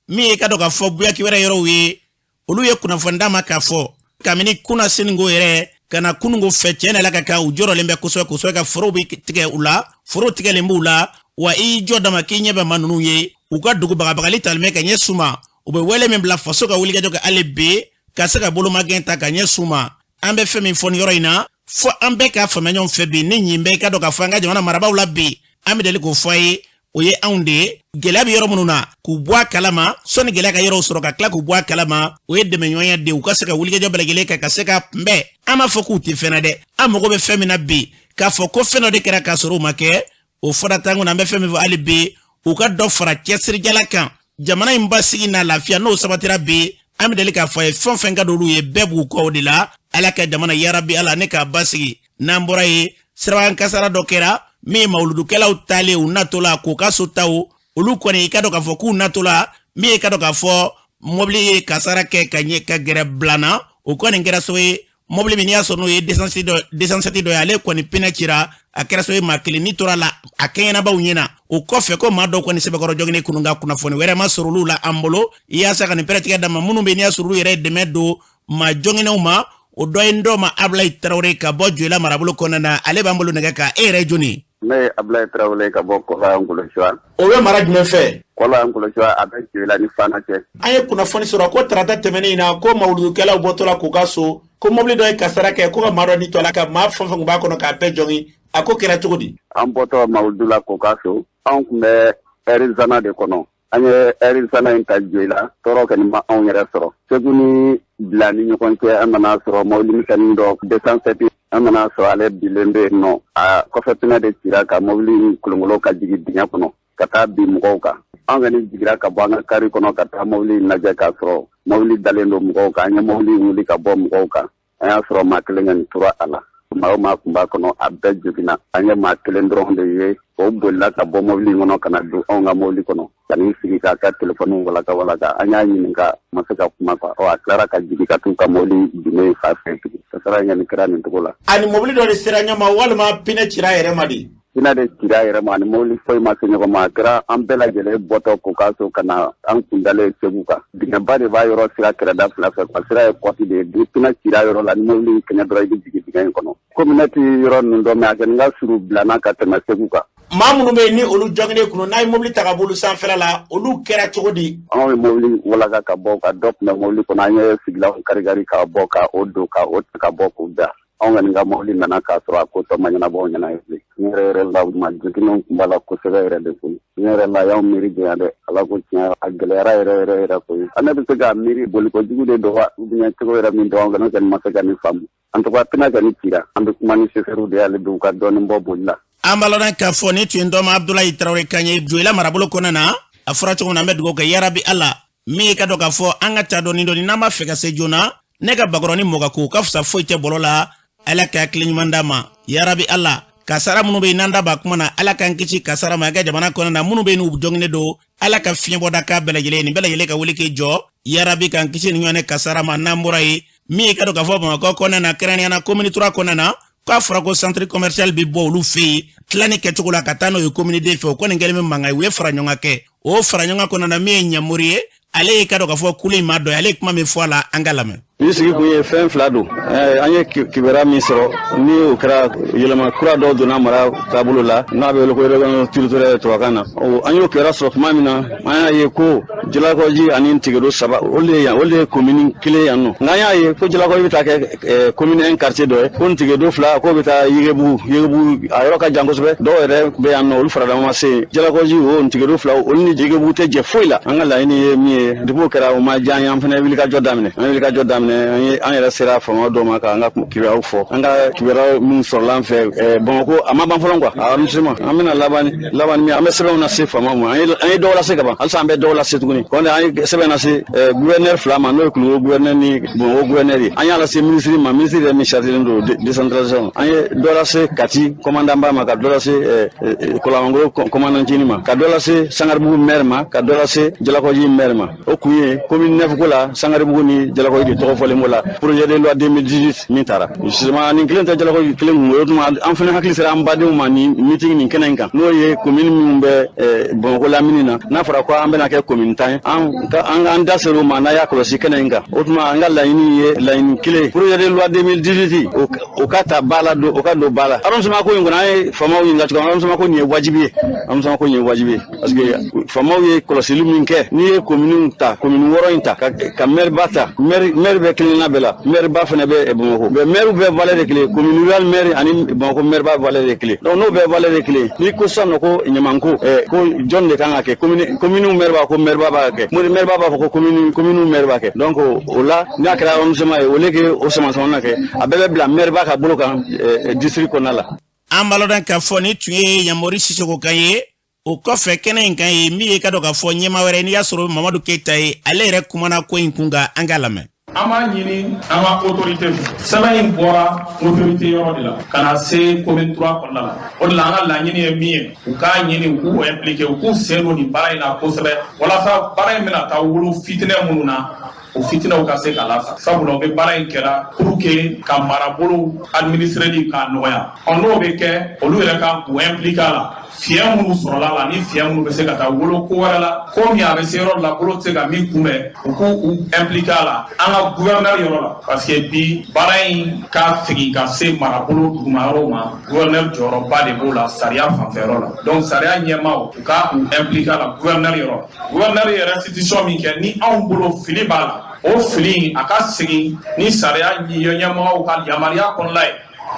min ye ka dɔn k'a fɔ Buyaki wɛrɛ yɔrɔw ye, olu ye kunnafoni d'a ma k'a fɔ kabini kunna seninko yɛrɛ ka na kununko fɛ, tiɲɛ na, Ala ka kan, u jɔrɔlen bɛ kosɛbɛ kosɛbɛ, ka forow bɛ tigɛ u la, forow tigɛlen b'u la. Wa i y'i jɔ dama k'i ɲɛ bɛ maa ninnu ye, u ka dugu bagabagali talen bɛ ka ɲɛsin u ma. U bɛ wele min bila faso ka wulikajɔ kɛ hali bi ka se ka bolomagɛn ta ka ɲɛsin u ma. An bɛ fɛn min fɔ nin yɔrɔ in na, fo an bɛɛ k'a faamuya ɲɔgɔn fɛ bi, ni ɲin bɛ i ka dɔn k'a fɔ an ka jamana marabaaw la bi, an bɛ deli k'o fɔ a ye, o ye anw de ye. Gɛlɛya bɛ yɔrɔ minnu na, k'u bɔ a kalama sɔnni gɛlɛya ka yɔrɔw sɔrɔ, ka tila k'u bɔ a kalama, o ye dɛmɛɲɔgɔnya de ye, u ka se ka wulikajɔ bɛɛ lajɛlen kɛ ka se ka kunbɛn. An b'a fɔ k'u tɛ fɛn na dɛ, an mago bɛ fɛn min na bi, k'a fɔ ko fɛn dɔ de kɛra k'a sɔrɔ o ma kɛ, o fɔra t'an kunna. An bɛ fɛn min fɔ hali bi, u ka dɔ fara cɛsirijala kan, jamana in basigi n'a lafiya, n'o sabatira bi, an bɛ deli k'a fɔ a ye, fɛn o fɛn ka d'olu ye, bɛɛ b'u kɔ o de la. Ala ka jamana, yarabi Ala ne k'a basigi. N'an bɔra yen, sirabakan kasara dɔ kɛra min ye mawuludukɛlaw taalen u natɔ la k'u ka so ta, olu kɔni i ka dɔn k'a fɔ k'u natɔ la, min ye i ka dɔn k'a fɔ mɔbili ye kasara kɛ ka ɲɛ ka gɛrɛ bilanna, o kɔni kɛra sababu ye mɔbili min n'i y'a sɔrɔ n'o ye desansɛti dɔ ye, ale kɔni pinɛ cira, a kɛra sababu ye maa kelen ni tora la a kɛɲɛnabaw ɲɛna. O kɔfɛ ko maa dɔw kɔni sɛbɛkɔrɔ jɔginen kunun, ka kunnafoni wɛrɛ ma sɔrɔ olu la an bolo yaasa ka nin pɛrɛtigɛ d'a ma. Minnu bɛ n'i y'a sɔrɔ olu yɛrɛ dɛmɛ don maa jɔngɛnɛw ma, o dɔ ye n dɔ ma Abulayi Tarawele ka bɔ Joyila marabolo kɔnɔna na, ale b'an bolo nɛgɛ kan. E yɛrɛ ye jɔni? Ne ye Abulayi Tarawele ka bɔ Kɔla Ngolosiwa. O bɛ mara jumɛn fɛ? Kɔla Ngolosiwa, a bɛ Joyila ni Fana cɛ. An ye kunnafoni sɔrɔ ko tarata tɛmɛnen in na, ko mawuludukɛlaw bɔtɔ la k'u ka so, Ko mobili dɔ ye kasara kɛ, ko ka maa dɔ ni to a la, ka maa fɛn fɛn tun b'a kɔnɔ k'a bɛɛ jɔngin. A ko kɛra cogo di? An bɔtɔ mawuludu la Kokaso, anw tun bɛ Arizana de kɔnɔ. An ye Arizana in ta Joyila, tɔɔrɔ kɔni ma anw yɛrɛ sɔrɔ. Segu ni Bila ni ɲɔgɔn cɛ, an nana sɔrɔ mobili misɛnnin dɔ 207, an nana sɔrɔ ale bilen bɛ yen nɔ. A kɔfɛ pinɛ de cira ka mobili kolonkolon ka jigin dingɛ kɔnɔ ka taa bin mɔgɔw kan. An kɔni jigira ka bɔ an ka kari kɔnɔ ka taa mobili in lajɛ k'a sɔrɔ mobili dalen don mɔgɔw kan. An ye mobili in wuli ka bɔ mɔgɔw kan, an y'a sɔrɔ maa kelen kɔni tora a la. Maa o maa tun b'a kɔnɔ, a bɛɛ joginna. An ye maa kelen dɔrɔn de ye, o bolila ka bɔ mobili in kɔnɔ ka na don anw ka mobili kɔnɔ ka n'i sigi k'a ka telefɔni walaka walaka. An y'a ɲininka, ma se ka kuma quoi. Ɔ, a tilara ka jigin ka t'u ka mobili jume fan fɛ tugun. Kasara in kɔni kɛra nin cogo la. A ni mobili dɔ de sera ɲɔgɔn ma walima pinɛ cira a yɛrɛ ma de? Pinɛ de cira a yɛrɛ ma, ani mobili foyi ma se ɲɔgɔn ma. A kɛra an bɛɛ lajɛlen bɔtɔ Kokaso ka na an kundalen Segu kan. Dingɛba de b'a yɔrɔ sira kɛrɛda fila fɛ quoi. Sira ye kɔti de ye. Ni pinɛ cira yɔrɔ la, ni mobili in kɛɲɛ dɔrɔn, i bɛ jigin dingɛ in kɔnɔ. Komi ne tɛ yɔrɔ ninnu dɔn, mais a kɔni ka surun Bila na ka tɛmɛ Segu kan. Maa minnu bɛ yen ni olu jɔnginen kun n'a ye mobili ta ka bɔ olu sanfɛla la, olu kɛra cogo di? Anw ye mobili walaka ka bɔ ka dɔ tun bɛ mobili kɔnɔ, an ye sigilanw karikari ka bɔ ka o don ka o ta ka bɔ k'o da. Anw kɔni ka mobili nana k'a sɔrɔ a ko tɔ ma ɲɛnabɔ anw ɲɛna ye bilen. Tiɲɛ yɛrɛ yɛrɛ la, maa joginnenw tun b'a la kosɛbɛ yɛrɛ de koyi. Tiɲɛ yɛrɛ la, y'anw miiri janya dɛ. Ala ko tiɲɛ, a gɛlɛyara yɛrɛ yɛrɛ yɛrɛ koyi. An ne bɛ se k'a miiri boliko jugu de don wa, ou bien cogo yɛrɛ min don, an kɔni ma se ka nin faamu. En tout cas, pinɛ kɔni cira. An bɛ kuma ni chauffeur de y'ale don u ka dɔɔnin bɔ boli la. An b'a lɔn k'a fɔ nin tun ye dɔma Abudulayi Tarawele kan ye Joyila marabolo kɔnɔna na. A fɔra cogo min na, an bɛ dugawu kɛ yarabi Ala min ye ka dɔn k'a fɔ an ka taa dɔɔni dɔɔni n'an b'a fɛ ka se joona. Ne ka bakɔrɔni mɔgɔ ko ka fisa foyi tɛ bɔlɔ la. Ala ka hakili ɲuman d'a ma yarabi Ala. Kasara minnu bɛ yen n'an da b'a kuma na, Ala k'an kisi kasara ma. A ka jamana kɔnɔna na, minnu bɛ yen n'u jɔnginen don, Ala ka fiɲɛbɔda k'a bɛɛ lajɛlen, nin bɛɛ lajɛlen ka wuli k'i jɔ yarabi k'an kisi nin ɲɔgɔn kasara ma. N'an bɔra yen, min ye ka dɔn k'a fɔ Bamakɔ kɔnɔna na, kɛrɛnkɛrɛnnenya la commune 3 kɔnɔna na, k'a fɔra ko centre commercial bɛ bɔ olu fɛ yen tilani kɛcogo la ka taa n'o ye commune 2 fɛ. O kɔni kɛlen bɛ mankan ye, u ye fara ɲɔgɔn kan kɛ. O fara ɲɔgɔn kan kɔnɔna na, min ye Ɲamori ye, ale ye ka dɔn k'a fɔ kulu in maa dɔ ye, ale ye kuma min fɔ a la, an ka lamɛn. Ni sigi kun ye fɛn fila don. An ye kibaruya min sɔrɔ, ni o kɛra yɛlɛma kura dɔw donna mara taabolo la, n'a bɛ wele ko réorganisation territoriale tubabukan na. An y'o kibaruya sɔrɔ tuma min na, an y'a ye ko Jalakɔji ani Tigedo saba, olu de ye yan, olu de ye commune kelen yan nɔ. Nka an y'a ye ko Jalakɔji bɛ taa kɛ commune 1 quartier dɔ ye, ko Tigedo fila k'o bɛ taa Yegebugu. Yegebugu a yɔrɔ ka jan kosɛbɛ, dɔw yɛrɛ bɛ yan nɔ, olu faradama ma se yen. Jalakɔji o Tigedo fila, olu ni Yegebugu tɛ jɛ foyi la. An ka laɲini ye min ye, depuis o kɛra, o ma diya an ye, an fana ye wulikajɔ daminɛ. An ye wulikajɔ daminɛ, an ye an yɛrɛ sera faama dɔw ma k'an ka kibaruyaw fɔ. An ka kibaruya minnu sɔrɔla an fɛ Bamakɔ, a ma ban fɔlɔ quoi, arrondissement. An bɛna laban laban min, an bɛ sɛbɛnw lase faamaw ma. An ye dɔw lase ka ban, halisa an bɛ dɔw lase tuguni. Kɔni an ye sɛbɛn lase gouverneur fila ma, n'o ye Kulukoro gouverneur ni Bamakɔ gouverneur ye. An y'a lase ministre ma, ministre yɛrɛ min chargé don décentralisation. An ye dɔ lase Kati commandant ba ma, ka dɔ lase Kɔlɔbankoro commandant cini ma, ka dɔ lase Sangaribugu maire ma, ka dɔ lase Jalakɔji maire ma. O kun ye commune 9 ko la, Sangaribugu ni Jalakɔji de tɔgɔ fɔlen b'o la, projet de loi 2018 min taara. Justement, nin kelen tɛ Jalakɔji kelen kun ye. O tuma an fana hakili sera an badenw ma nin meeting nin kɛnɛ in kan, n'o ye commune minnu bɛ Bamakɔ lamini na. N'a fɔra ko an bɛna kɛ commune 10 ye, an an da ser'o ma n'a y'a kɔlɔsi kɛnɛ in kan. O tuma an ka laɲini ye laɲini kelen, projet de loi 2018, o ka ta ba la don, o ka don ba la. Arrondissement ko in kɔnɔ, an ye faamaw ɲininka cogo min, arrondissement ko nin ye wajibi ye, arrondissement ko nin ye wajibi ye, parce que faamaw ye kɔlɔsili min kɛ, n'i ye commune ta, commune wɔɔrɔ in ta, ka maire ba ta, maire bɛɛ kelenna bɛɛ la, maire ba fana bɛ Bamakɔ, mais maire bɛɛ valeur de kelen, commune rurale maire ani Bamakɔ maire ba valeur de kelen. Donc n'o bɛɛ valeur de kelen, n'i ko sisan nɔ ko ɲamanko, ko jɔn de kan ka kɛ? Commune maire b'a ko maire ba b'a kɛ, maire ba b'a fɔ ko commune maire b'a kɛ. Donc o la, n'a kɛra arrondissement ye, au lieu que o sama sama na kɛ, a bɛɛ bɛ bila maire ba ka bolo kan district kɔnɔna la. An b'a lɔn k'a fɔ nin tun ye Ɲamori Sisoko kan ye. O kɔfɛ, kɛnɛ in kan ye, min ye ka dɔn k'a fɔ ɲɛmaa wɛrɛ, n'i y'a sɔrɔ Mamadu Keyita ye, ale yɛrɛ kumana ko in kun kan, an k'a lamɛn. An b'a ɲini an ka autorité fɛ. Sɛbɛn in bɔra autorité yɔrɔ de la ka na se commune 3 kɔnɔna la. O de la, an ka laɲini ye min ye, u k'a ɲini u k'u impliqué, u k'u sen don nin baara in na kosɛbɛ, walasa baara in bɛna taa wolo fitinɛ minnu na, o fitinɛw ka se ka lasa. Sabula u bɛ baara in kɛra pour que ka marabolo administreli k'a nɔgɔya. Ɔ, n'o bɛ kɛ, olu yɛrɛ kan k'u impliqué a la. Fiɲɛ minnu sɔrɔla la, ni fiɲɛ minnu bɛ se ka taa wolo ko wɛrɛ la, ko min a bɛ se yɔrɔ la, bolo tɛ se ka min kunbɛn, u k'u u impliqué a la an ka gouverneur yɔrɔ la, parce que bi baara in ka segin ka se marabolo duguma yɔrɔw ma, gouverneur jɔyɔrɔba de b'o la sariya fanfɛyɔrɔ la. Donc sariya ɲɛmaaw, u ka u impliqué a la gouverneur yɔrɔ. Gouverneur ye restitution min kɛ, ni anw bolo fili b'a la. O fili a ka segin ni sariya ɲɛmɔgɔw ka yamaruya kɔnɔla ye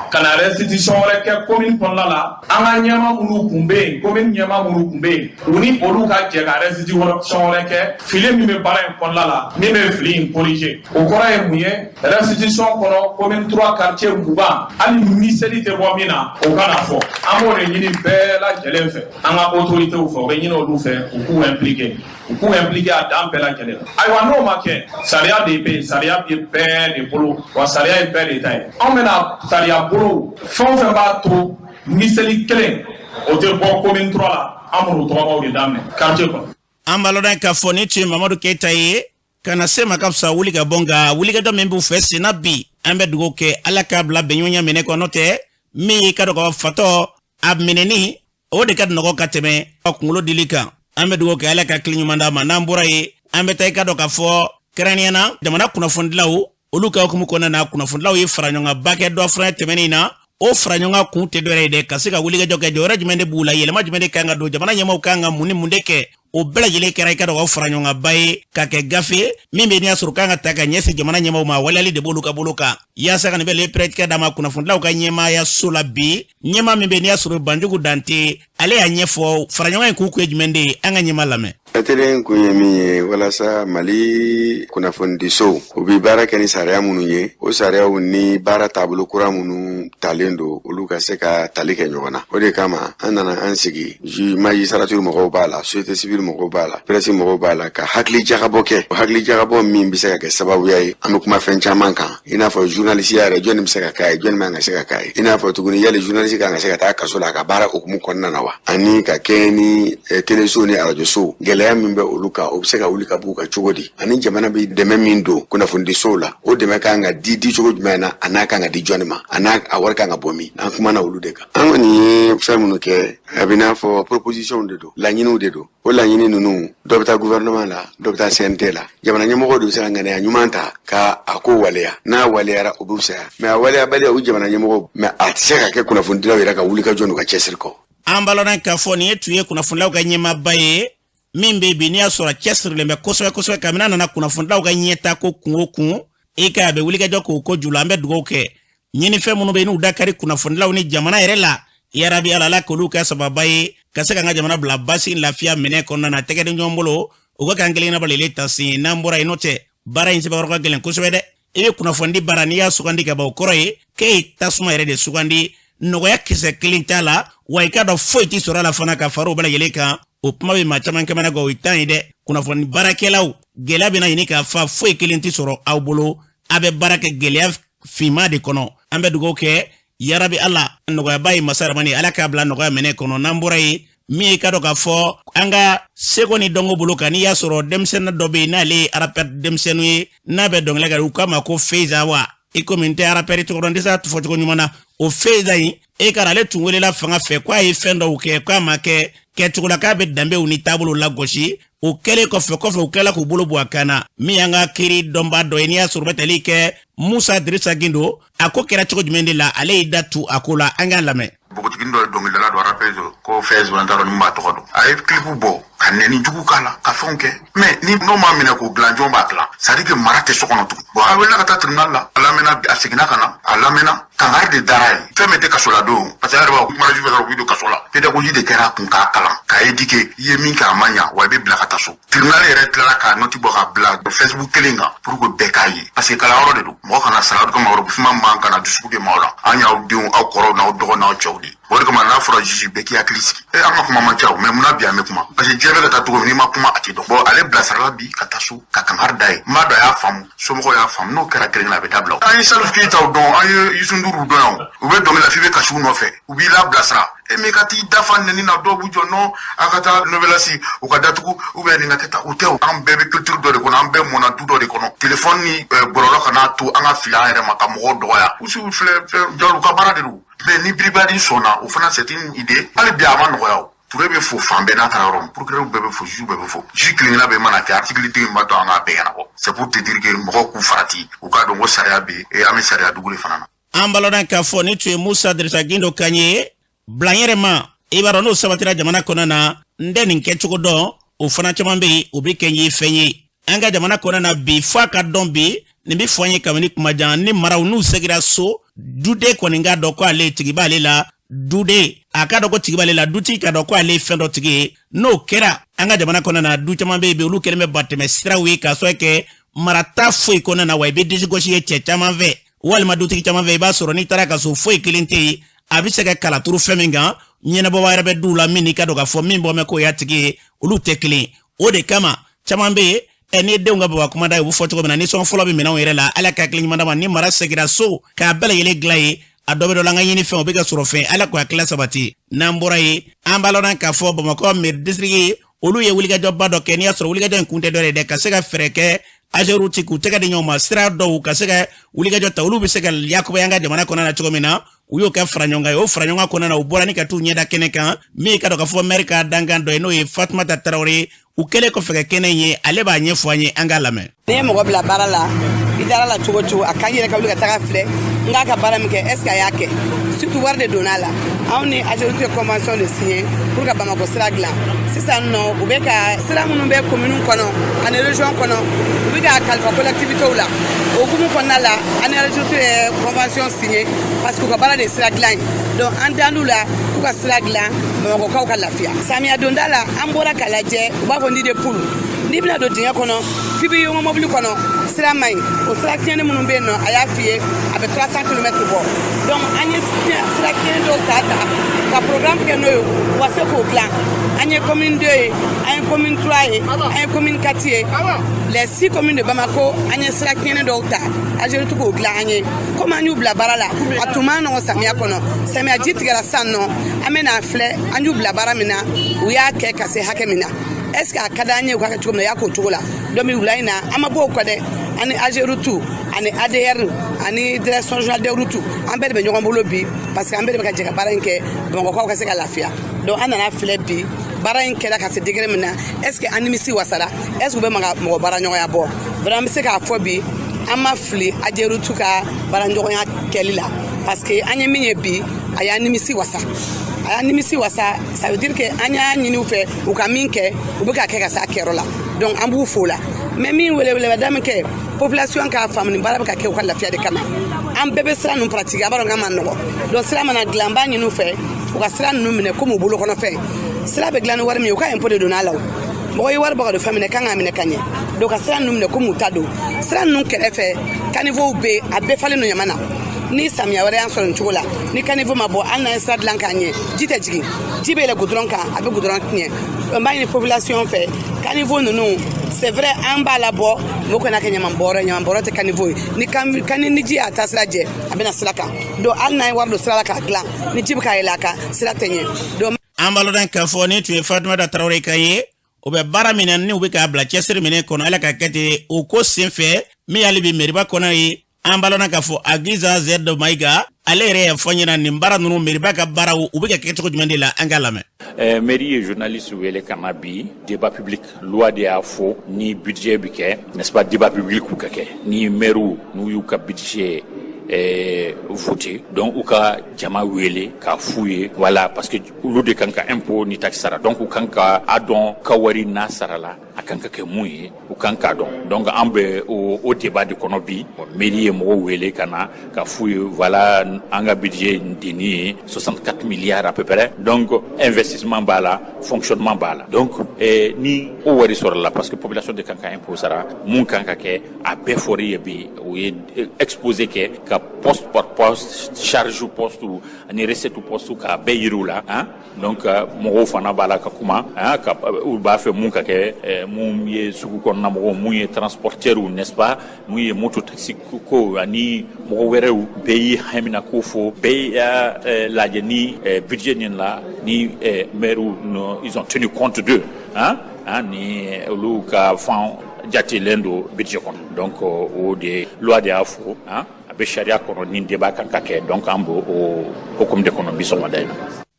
ka na restitution wɛrɛ kɛ commune kɔnɔna la. An ka ɲɛmaa minnu tun bɛ yen, commune ɲɛmaa minnu tun bɛ yen, u ni olu ka jɛ ka restitution wɛrɛ kɛ fili min bɛ baara in kɔnɔna la, min bɛ fili in corriger. O kɔrɔ ye mun ye? Restitution kɔnɔ, commune 3 quartier 20, hali miseli tɛ bɔ min na, o kana fɔ. An b'o de ɲini bɛɛ lajɛlen fɛ, an ka autorités fɛ, o bɛ ɲini olu fɛ u k'u impliquer, u k'u impliquer a dan bɛɛ lajɛlen na. Ayiwa, n'o ma kɛ, sariya de bɛ yen, sariya bɛ bɛɛ de bolo, wa sariya ye bɛɛ de ta ye. Anw bɛna sariya bolo fɛn o fɛn b'a to miseli kelen o tɛ bɔ commune 3 la, an b'o tɔgɔmaw de daminɛ quartier kɔnɔ. An b'a lɔn k'a fɔ nin tun ye Mamadu Keyita ye. Ka na se ma ka fisa wuli ka bɔ, nka wulikajɔ min b'u fɛ senna bi, an bɛ dugawu kɛ Ala k'a bila bɛnɲɔgɔnya minɛ kɔnɔ. Tɛ min ye ka dɔn ka fatɔ a minɛni, o de ka nɔgɔ ka tɛmɛ a kunkolo dili kan. An bɛ dugawu kɛ Ala ka hakili ɲuman d'a ma. N'an bɔra yen, an bɛ taa i ka dɔn k'a fɔ kɛrɛnkɛrɛnnenya na jamana kunnafonidilaw, olu ka hukumu kɔnɔna na, kunnafonidilaw ye fara ɲɔgɔnkanba kɛ dɔ fana tɛmɛnen na. O fara ɲɔgɔn kun tɛ dɔwɛrɛ ye dɛ, ka se ka wulikajɔ kɛ. Jɔyɔrɔ jumɛn de b'u la? Yɛlɛma jumɛn de kan ka don? Jamana ɲɛmaaw kan ka mun ni mun de kɛ? O bɛɛ lajɛlen kɛra i ka dɔn fara ɲɔgɔnkanba ye ka kɛ gafe min bɛ n'i y'a sɔrɔ kan ka ta ka ɲɛsin jamana ɲɛmaaw ma. Waleyali de b'olu ka bolo kan yaasa ka nin bɛɛ lajɛlen pɛrɛtigɛ d'a ma. Kunnafonidilaw ka ɲɛmaaya so la bi, ɲɛmaa min bɛ n'i y'a sɔrɔ Banjugu Dante, ale y'a ɲɛfɔ fara ɲɔgɔn in kun kun ye jumɛn de ye. An ka ɲɛmaa lamɛn. Atelier in kun ye min ye, walasa Mali kunnafonidisow, u bɛ baara kɛ ni sariya minnu ye, o sariyaw ni baara taabolo kura minnu talen don, olu ka se ka tali kɛ ɲɔgɔn na. O de kama an nana an sigi, magistrature mɔgɔw b'a la, société civile mɔgɔw b'a la, presse mɔgɔw b'a la, ka hakili jagabɔ kɛ. O hakili jagabɔ min bɛ se ka kɛ sababuya ye, an bɛ kuma fɛn caman kan, i n'a fɔ journaliste yɛrɛ, jɔnni bɛ se ka k'a ye, jɔnni man ka se ka k'a ye, i n'a fɔ tuguni yali journaliste kan ka se ka taa kaso la a ka baara hukumu kɔnɔna na wa, ani ka kɛɲɛ ni teleso ni arajoso, gɛlɛya min bɛ olu kan, o bɛ se ka wuli ka b'u kan cogo di, ani jamana bɛ dɛmɛ min don kunnafonidisow la, o dɛmɛ kan ka di di cogo jumɛn na, a n'a kan ka di jɔnni ma, a n'a a wari kan ka bɔ min. An kumana olu de kan. An kɔni ye fɛn minnu kɛ, a bɛ n'a fɔ proposition de don, laɲiniw de don. O laɲini ninnu, dɔ bɛ taa gouvernement la, dɔ bɛ taa CNT la. Jamana ɲɛmɔgɔw de bɛ se ka ŋaniya ɲuman ta ka a ko waleya. N'a waleyara, o bɛ fisaya, mais a waleyabaliya, o jamana ɲɛmɔgɔw, mais a tɛ se ka kɛ kunnafonidilaw yɛrɛ ka wuli ka jɔ n'u ka cɛsiri kɔ. An b'a lɔn k'a fɔ nin ye tun ye kunnafonidilaw ka ɲɛmaaba ye min bɛ bi n'i y'a sɔrɔ a cɛsirilen bɛ kosɛbɛ kosɛbɛ kabini a nana kunnafonidilaw ka ɲɛta ko kun o kun i ka a bɛ wulikajɔ k'o ko ju la. An bɛ dugawu kɛ ɲinifɛn minnu bɛ yen n'u da kari kunnafonidilaw ni jamana yɛrɛ la, yarabi Ala, Ala k'olu kɛ sababa ye ka se k'an ka jamana bila basi lafiya minɛ kɔnɔna na, tɛgɛ di ɲɔgɔn bolo, u ka k'an kelen bali ta sen. N'an bɔra yen, n'o tɛ baara in sɛbɛkɔrɔ ka gɛlɛn kosɛbɛ dɛ. I bɛ kunnafonidi baara, n'i y'a sugandi ka ban, o kɔrɔ ye k'e ye tasuma yɛrɛ de sugandi. Nɔgɔya kisɛ kelen t'a la, wa i k'a dɔn foyi tɛ sɔrɔ a la fana ka fara o bɛɛ lajɛlen kan. O kuma bɛ maa caman kɛmɛ kan, o ye tan ye dɛ. Kunnafoni baarakɛlaw, gɛlɛya bɛna ɲini k'a fa, foyi kelen tɛ sɔrɔ aw bolo, a bɛ baara kɛ gɛlɛya finma de kɔnɔ. An bɛ dugawu kɛ yarabi Ala, nɔgɔyaba ye masa ramani, Ala k'a bila nɔgɔya minɛ kɔnɔ. N'an bɔra yen, min ye ka dɔn k'a fɔ an ka seko ni dɔnko bolo kan, n'i y'a sɔrɔ denmisɛnnin dɔ bɛ yen n'ale ye rappeur denmisɛnnin ye, n'a bɛ dɔnkili kɛ, u k'a ma ko Feza wa i komi n tɛ rappeur tɔgɔ dɔn, n tɛ se a fɔcogo ɲuman na. O Feza in, e ka ale tun welela fanga fɛ k'a ye fɛn dɔw kɛ k'a ma kɛ kɛcogo la, k'a bɛ danbew ni taabolo lagosi. O kɛlen kɔfɛ, u tilala k'u bolo bɔ a kan na. Min y'an ka kiiri dɔnbaa dɔ ye, n'i y'a sɔrɔ bɛ tali kɛ Musa Dirisa Gindo, a ko kɛra cogo jumɛn de la, ale y'i da tu a ko la. An k'a lamɛn. Npogotiginin dɔ ye dɔnkilidala dɔ, rappeur, ko Fɛz, n t'a dɔn ni b'a tɔgɔ dɔn. A ye clip bɔ ka nɛni jugu k'a la, ka fɛnw kɛ, mais ni n'o m'a minɛ k'o dilan, jɔn b'a dilan? C'est à dire que mara tɛ so kɔnɔ tugun. Bon, a wulila ka taa tribunal la, a lamɛnna, a seginna ka na, a lamɛnna, kangari de dara ye. Fɛn min tɛ kaso la don, parce que a yɛrɛ b'a kuma jugu dɔrɔn, u bɛ don kaso la. Pédagogie de kɛra a kun k'a kalan, k'a éduquer: i ye min kɛ, a ma ɲa wa, i bɛ bila ka taa so. Tribunal yɛrɛ tilala k'a note bɔ k'a bila Facebook kelen kan pour que bɛɛ k'a ye, parce que kalanyɔrɔ de don, mɔgɔ kana sara. O de kama yɔrɔ man kana dusukun de maaw la. An y'aw denw, aw kɔrɔw n'aw dɔgɔ n'aw cɛw de. O de kama n'a fɔra juge bɛɛ k'i hakili sigi. E, an ka kuma man ca o, mais munna bi an bɛ kuma? Parce que diɲɛ bɛ ka taa cogo min, n'i ma kuma, a tɛ dɔn. Bon, ale bilasirala bi ka taa so ka kangari da ye. N b'a dɔn a y'a faamu, somɔgɔw y'a faamu. N'o kɛra kelen kelen, a bɛ dabila. An ye Salif Keyitaw dɔn, an ye Youssou N'Dour dɔn yan. U bɛ dɔnkili la f'i bɛ kasi u nɔfɛ, u b'i labilasira. E min ka t'i dafa nɛni na, dɔw b'u jɔ nɔ a ka taa novelas, u ka datugu ou bien nin ka kɛ tan. O tɛ o, an bɛɛ bɛ culture dɔ de kɔnɔ, an bɛɛ mɔnna du dɔ de kɔnɔ. Téléphone ni bɔlɔlɔ kana to an ka fili an yɛrɛ ma ka mɔgɔw dɔgɔya. Usu filɛ, fɛn jɔn u ka baara de don, mais ni biribadi sɔnna, o fana c'est une idée. Hali bi a ma nɔgɔya. O Ture bɛ fo fan bɛɛ n'a taara yɔrɔ min, procureur bɛɛ bɛ fo, juge bɛɛ bɛ fo. Juge kelen kelenna bɛɛ mana kɛ article den b'a to an k'a bɛɛ ɲɛnabɔ. C'est pour te dire que mɔgɔw k'u farati, u k'a dɔn ko sariya bɛ yen et an bɛ sariya dugu de fana na. An balɔnna k'a fɔ ni tun ye Musa Dirisa Gindo kan ye. Bila n yɛrɛ ma, i b'a dɔn n'o sabatira jamana kɔnɔ na, n tɛ nin kɛcogo dɔn. O fana caman bɛ yen, o bɛ kɛ n ye fɛn ye. An ka jamana kɔnɔ na bi, fo a ka dɔn bi, nin bɛ fɔ an ye kabini kuma jan, ni maraw n'u segira so, duden kɔni k'a dɔn ko ale tigi b'ale la. Duden a k'a dɔn ko tigi b'ale la, dutigi k'a dɔn ko ale ye fɛn dɔ tigi ye. N'o kɛra an ka jamana kɔnɔ na, du caman bɛ yen bi, olu kɛlen bɛ batɛmɛ siraw ye k'a sababu kɛ mara t'a foyi kɔnɔna na. Wa i bɛ disi gosi ye cɛ caman fɛ walima dutigi caman fɛ, i b'a sɔrɔ n'i taara ka so, foyi kelen tɛ yen a bɛ se ka kala turu fɛn min kan. Ɲɛnabɔba wɛrɛ bɛ duw la min n'i ka dɔn k'a fɔ min bɔ mɛn k'o y'a tigi ye, olu tɛ kelen. O de kama caman bɛ yen ɛ, n'i ye denw ka baba kumada ye, u bɛ fɔ cogo min na, ni sɔn fɔlɔ bɛ minɛnw yɛrɛ la. Ala ka hakili ɲuman d'a ma, ni mara segira so k'a bɛɛ lajɛlen dilan ye, a dɔ bɛ dɔ la, an ka ɲini fɛn o bɛ ka sɔrɔ fɛn. Ala k'o hakilila sabati. N'an bɔra yen, an b'a lɔn k'a fɔ Bamakɔ mairie district, olu ye wulikajɔba dɔ kɛ. N'i y'a sɔrɔ wulikajɔ in kun tɛ dɔ ye dɛ, ka se ka fɛɛrɛ kɛ AGEROUTE k'u tɛgɛ di ɲɔgɔn ma, sira dɔw ka se ka wulikajɔ ta, olu bɛ se ka yakubaya an ka jamana kɔnɔ na cogo min na. U y'o kɛ fara ɲɔgɔn kan ye. O fara ɲɔgɔn kan kɔnɔna na, u bɔra ni ka t'u ɲɛda kɛnɛ kan, min ka dɔn k'a fɔ mɛri ka dankan dɔ ye, n'o ye Fatumata Tarawele ye. U kɛlen kɔfɛ ka kɛnɛ ye, ale b'a ɲɛfɔ an ye, an k'a lamɛn. N'i ye mɔgɔ bila baara la, i dara la cogo cogo, a kan yɛrɛ ka wuli ka taga filɛ n k'a ka baara min kɛ, est ce que a y'a kɛ? Surtout wari de donna a la. Anw ni AGEROUTE ye convention de signé pour ka Bamakɔ sira dilan. Sisan nɔ, u bɛ ka sira minnu bɛ commune kɔnɔ ani région kɔnɔ, u bɛ ka kalifa collectivités la. O hukumu kɔnɔna la, an ni AGEROUTE ye convention signé parce que u ka baara de ye sira dilan ye. Donc an dand'u la k'u ka sira dilan, Bamakɔkaw ka lafiya. Samiya donda la, an bɔra ka lajɛ, u b'a fɔ nid de poule, n'i bɛna don dingɛ kɔnɔ f'i bɛ yɔngɔ mobili kɔnɔ, sira man ɲi. O sira tiɲɛni minnu bɛ yen nɔ, a y'a f'i ye, a bɛ 300 km bɔ. Donc an ye sira tiɲɛni dɔw ta ta ka programme kɛ n'o ye, u ka se k'o dilan. An ye commune 2 ye, an ye commune 3 ye, an ye commune 4 ye, les six communes de Bamako. An ye sira tiɲɛni dɔw ta, AGEROUTE k'o dilan an ye. Komi an y'u bila baara la, a tun ma nɔgɔn samiya kɔnɔ, samiya ji tigɛra. Sisan nɔ, an bɛna filɛ an y'u bila baara min na, u y'a kɛ ka se hakɛ min na, est ce que a ka d'an ye u ka kɛ cogo min na, u y'a k'o cogo la. Donc wula in na, an ma bɔ o kɔ dɛ. Ani AGEROUTE ani ADR ani direction régionale des routes, an bɛɛ de bɛ ɲɔgɔn bolo bi, parce que an bɛɛ de bɛ ka jɛ ka baara in kɛ, Bamakɔkaw ka se ka lafiya. Donc an nana filɛ bi, baara in kɛra ka se degré min na, est ce que an nimisi wasara? Est ce que u bɛ mɔgɔ baara ɲɔgɔnya bɔ? Vraiment, an bɛ se k'a fɔ bi, an ma fili AGEROUTE ka baara ɲɔgɔnya kɛli la, parce que an ye min ye bi, a y'an nimisi wasa, a y'an nimisi wasa. Ça veut dire que an y'a ɲini u fɛ, u ka min kɛ, u bɛ ka kɛ ka se a kɛyɔrɔ la. Donc an b'u fo la. Mais min weleweleda min kɛ, population k'a faamu, nin baara bɛ ka kɛ u ka lafiya de kama. An bɛɛ bɛ sira ninnu pratiquer, a b'a dɔn k'a ma nɔgɔ. Donc sira mana dilan, an b'a ɲini u fɛ u ka sira ninnu minɛ komi u bolo kɔnɔ fɛn. Sira bɛ dilan ni wari min ye, u ka impôt de donna a la. O mɔgɔ ye wari bɔ ka don fɛn min na, kan k'a minɛ ka ɲɛ. Donc ka sira ninnu minɛ komi u ta don. Sira ninnu kɛrɛfɛ, caniveau bɛ yen, a bɛɛ falen don ɲama na. Ni samiya wɛrɛ y'an sɔrɔ nin cogo la, ni caniveau ma bɔ, hali n'an ye sira dilan k'a ɲɛ, ji tɛ jigin, ji bɛ yɛlɛ goudron kan, a bɛ goudron tiɲɛ. N b'a ɲini population fɛ, caniveau ninnu, c'est vrai, an b'a labɔ, mɔgɔ kana kɛ ɲaman bɔrɔ ye. Ɲaman bɔrɔ tɛ caniveau ye. Ni kan ni ji y'a taasira jɛ, a bɛna sira kan. Donc hali n'an ye wari don sira la k'a dilan, ni ji bɛ ka yɛlɛ a kan, sira tɛ ɲɛ. Donc An b'a lɔn k'a fɔ ni tun ye Fatumata Tarawele kan ye, o bɛ baara min na, ni u bɛ k'a bila cɛsiri minɛ kɔnɔ, Ala ka kɛ ten. O ko senfɛ, min y'ale bi meriba kɔnɔ ye, an b'a lɔn k'a fɔ Agiza Zed Mayiga, ale yɛrɛ y'a fɔ ɲɛna, nin baara ninnu, meriba ka baaraw, u bɛ ka kɛ cogo jumɛn de la? An k'a lamɛn. Mairie ye journaliste wele ka na bi débat public. Loi de y'a fɔ, ni budget bi kɛ, n'est-ce pas, débat public ka kɛ. Ni maire n'u y'u ka budget voté, donc u ka jama wele k'a f'u ye, voilà, parce que olu de kan ka impôt ni taxe sara. Donc u kan ka a dɔn ka wari n'a sara la, a kan ka kɛ mun ye, u kan k'a dɔn. Donc an bɛ o débat de kɔnɔ bi. Mairie ye mɔgɔw wele ka na ka f'u ye, voilà, an ka budget denni ye 64 milliards à peu près. Donc investissement b'a la, fonctionnement b'a la. Donc ni o wari sɔrɔla, parce que population de kan ka impôt sara, mun kan ka kɛ, a bɛɛ fɔra ye bi. U ye exposé kɛ ka poste par poste, charge poste ani recette poste, k'a bɛɛ yiriw la, hein. Donc mɔgɔw fana b'a la ka kuma, hein, ka u b'a fɛ mun ka kɛ, mun ye sugu kɔnɔna mɔgɔw, mun ye transporteurs, n'est-ce pas, mun ye moto taxi ko ani mɔgɔ wɛrɛw, bɛɛ y'i hamina ko fɔ, bɛɛ y'a lajɛ ni budget nin la, ni maires, ils ont tenu compte d'eux, hein, hein, ni olu ka fan jatelen don budget kɔnɔ. Donc o de loi de y'a fɔ, hein, a bɛ sariya kɔnɔ, ni débat kan ka kɛ. Donc an b'o o hukumu de kɔnɔ bi sɔgɔmada in na.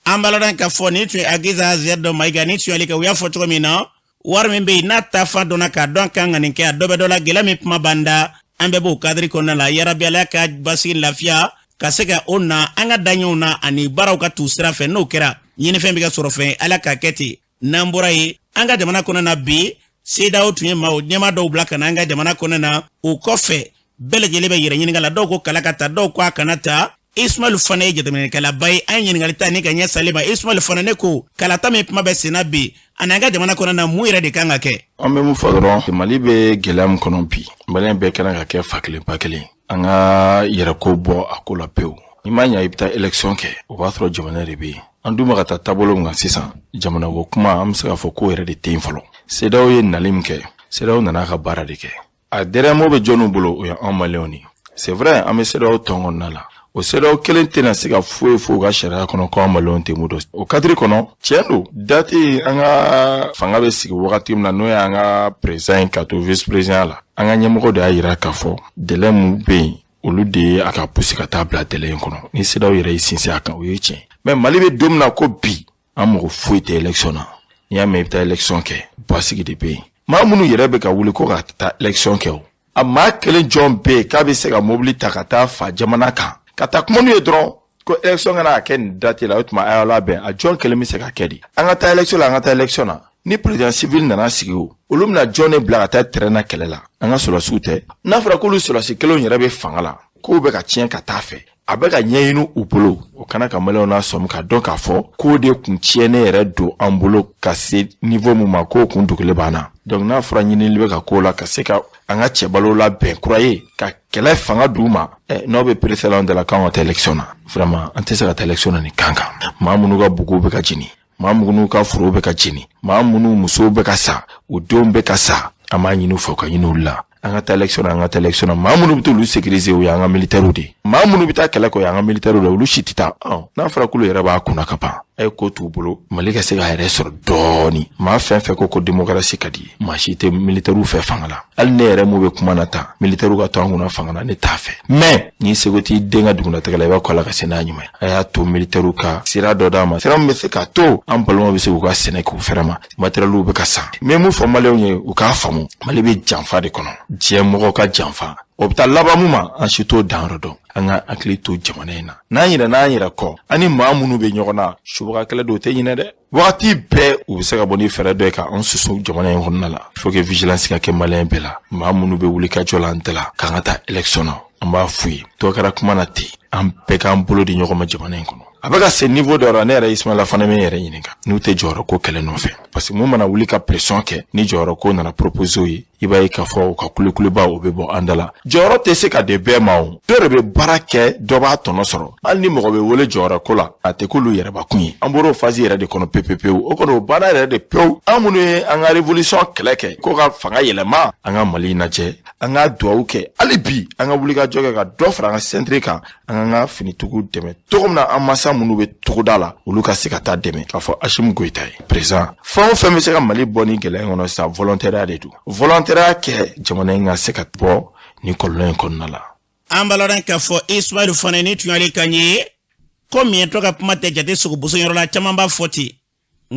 An b'a lɔn k'a fɔ nin tun ye Agiza Zed Mayiga. Ni tuyali kɛ, u y'a fɔ cogo min na, wari min bɛ yen n'a ta fan dɔnna k'a dɔn kan ka nin kɛ, a dɔ bɛ dɔ la. Gɛlɛya min kuma b'an da, an bɛɛ b'o cadre kɔnɔna la. Yarabi, Ala ka basigi, lafiya ka se ka o na an ka daɲɛw na ani baaraw ka t'u sira fɛ. N'o kɛra, ɲinifɛn bɛ ka sɔrɔ fɛn. Ala k'a kɛ ten. N'an bɔra yen, an ka jamana kɔnɔ na bi. CEDEAO tun ye maaw ɲɛmaa dɔw bila ka na an ka jamana kɔnɔ na. O kɔfɛ bɛɛ lajɛlen bɛ yɛrɛ ɲininka la, dɔw ko kala ka ta, dɔw ko a kana ta. Ismail fana ye jateminɛkɛlaba ye. An ye ɲininkali ta ni ka ɲɛ sale ma. Ismail fana, ne ko kalata min kuma bɛ senna bi ani an ka jamana kɔnɔ na, mun yɛrɛ de kan ka kɛ? An bɛ mun fɔ dɔrɔn, Mali bɛ gɛlɛya min kɔnɔ bi, Maliyɛn bɛɛ kɛra ka kɛ fa kelen ba kelen, an ka yɛrɛko bɔ a ko la pewu. N'i ma ɲa i bɛ taa élection kɛ, o b'a sɔrɔ jamana de bɛ yen. An dun bɛ ka taa taabolo min kan sisan, jamana ko kuma, an bɛ se k'a fɔ ko yɛrɛ de tɛ yen fɔlɔ. CEDEAO ye nali min kɛ, CEDEAO nana a ka baara de kɛ. A dernier mot bɛ jɔnniw bolo? O ye anw Maliyɛnw de ye. C'est vrai, an bɛ CEDEAO tɔn kɔnɔna la. O CEDEAO kelen tɛna se ka foyi fɔ u ka sariya kɔnɔ ko an Maliyɛnw tɛ mun dɔn o cadre kɔnɔ. Tiɲɛ don, date an ka fanga bɛ sigi wagati min na, n'o y'an ka président ye ka to vice président la, an ka ɲɛmɔgɔ de y'a yira k'a fɔ délai mun bɛ yen, olu de ye a ka pousser ka taa bila délai in kɔnɔ. Ni CEDEAO yɛrɛ y'i sinsin a kan, o ye tiɲɛ. Mais Mali bɛ don min na ko bi, an mago foyi tɛ élection na. N'i y'a mɛn i bɛ taa élection kɛ, basigi de bɛ yen. Maa minnu yɛrɛ bɛ ka wuli ko ka taa élection kɛ, o a maa kelen jɔn bɛ yen k'a bɛ se ka mobili ta ka taa fa jamana kan ka taa kuma n'u ye dɔrɔn ko élection kana kɛ nin date la? O tuma a y'aw labɛn, a jɔn kelen bɛ se ka kɛ di? An ka taa élection la, an ka taa élection na. Ni président civil nana sigi, o olu bɛna jɔn de bila ka taa terrain na kɛlɛ la? An ka sɔrɔdasiw tɛ. N'a fɔra k'olu sɔrɔdasi kelenw yɛrɛ bɛ fanga la, k'o bɛ ka tiɲɛ ka taa fɛ, a bɛ ka ɲɛɲini u bolo, o kana ka Maliyɛnw n'a sɔmi k'a dɔn k'a fɔ k'o de kun tiɲɛnen yɛrɛ don an bolo ka se niveau mun ma, k'o kun dogolen b'an na. Donc n'a fɔra ɲinili bɛ ka k'o la ka se ka an ka cɛbalow labɛn kura ye ka kɛlɛ fanga d'u ma, n'aw bɛ pressé la, anw da la k'an ka taa élection na, vraiment an tɛ se ka taa élection na nin kan kan. Maa minnu ka buguw bɛ ka jeni, maa minnu ka forow bɛ ka jeni, maa minnu musow bɛ ka sa, u denw bɛ ka sa, an b'a ɲini u fɛ u ka ɲini olu la. An ka taa élection na, an ka taa élection na. Maa minnu bɛ t'olu sécuriser, o y'an ka militaires de ye. Maa minnu bɛ taa kɛlɛ kɛ, o y'an ka militaires de ye. Olu si tɛ taa. N'a fɔra k'olu yɛrɛ b'a kunna ka ban, a ye ko t'u bolo. Mali ka se k'a yɛrɛ sɔrɔ dɔɔni. Maa fɛn fɛn ko ko démocratie ka di, maa si tɛ militaires fɛ fanga la. Hali ne yɛrɛ mun bɛ kuma na tan, militaires ka to an kunna fanga na, ne t'a fɛ. Mais n'i seko t'i den ka dugunatigɛ la, i b'a kɔ la ka se n'a ɲuman ye. A y'a to militaires ka sira dɔ d'a ma, sira min bɛ se k'a to an balimaw bɛ se k'u ka sɛnɛ k'u fɛrɛ ma, matériels bɛ ka san. N bɛ mun fɔ Maliyɛnw ye, u k'a faamu, Mali bɛ janfa de kɔnɔ, diɲɛ mɔgɔw ka janfa. O bɛ taa laban mun ma, an si t'o danyɔrɔ dɔn. An ka hakili to jamana in na. N'an yɛrɛ n'an yɛrɛ kɔ, an ni maa minnu bɛ ɲɔgɔn na, subaga kɛlɛ don, o tɛ ɲinɛ dɛ. Wagati bɛɛ u bɛ se ka bɔ ni fɛɛrɛ dɔ ye k'an susu jamana in kɔnɔna la. Il faut que vigilance ka kɛ Maliyɛn bɛɛ la. Maa minnu bɛ wuli ka jɔ la an tɛ la k'an ka taa élection na, an b'a f'u ye, dɔ kɛra kuma na ten, an bɛɛ k'an bolo di ɲɔgɔn ma jamana in kɔnɔ. A bɛ ka se niveau dɔ la, ne yɛrɛ Ismaila fana bɛ n yɛrɛ ɲininka n'u tɛ jɔyɔrɔ ko kɛlɛ nɔfɛ, parce que mun mana wuli ka pression kɛ, ni jɔyɔrɔ ko nana proposer ye, i b'a ye k'a fɔ u ka kulekuliba, o bɛ bɔ an da la. Jɔyɔrɔ tɛ se ka di bɛɛ ma, o dɔ de bɛ baara kɛ, dɔ b'a tɔnɔ sɔrɔ. Hali ni mɔgɔ bɛ wele jɔyɔrɔ ko la, a tɛ k'olu yɛrɛbakun ye. An bɔr'o phase yɛrɛ de kɔnɔ pewu pewu. O kɔni, o banna yɛrɛ de pewu. An minnu ye an ka révolution kɛlɛ kɛ ko ka fanga yɛlɛma, an ka Mali lajɛ, an ka duwawu kɛ hali bi, an ka wulikajɔ kɛ ka dɔ fara an ka sentiri kan, an k'an ka finitigiw dɛmɛ cogo min na, an masa minnu bɛ togoda la, olu ka se ka taa dɛmɛ. K'a fɔ Assimi Goïta ye président, fɛn o fɛn bɛ se ka Mali bɔ ni gɛlɛya in kɔnɔ sisan, volontariat de don. Volontariat kɛ, jamana in ka se ka bɔ nin kɔlɔlɔ in kɔnɔna la. An b'a lɔn k'a fɔ Ismail fana ni tun y'ale kan ye ko miyɛntɔ ka kuma tɛ jate sogoboso yɔrɔ la. Caman b'a fɔ ten,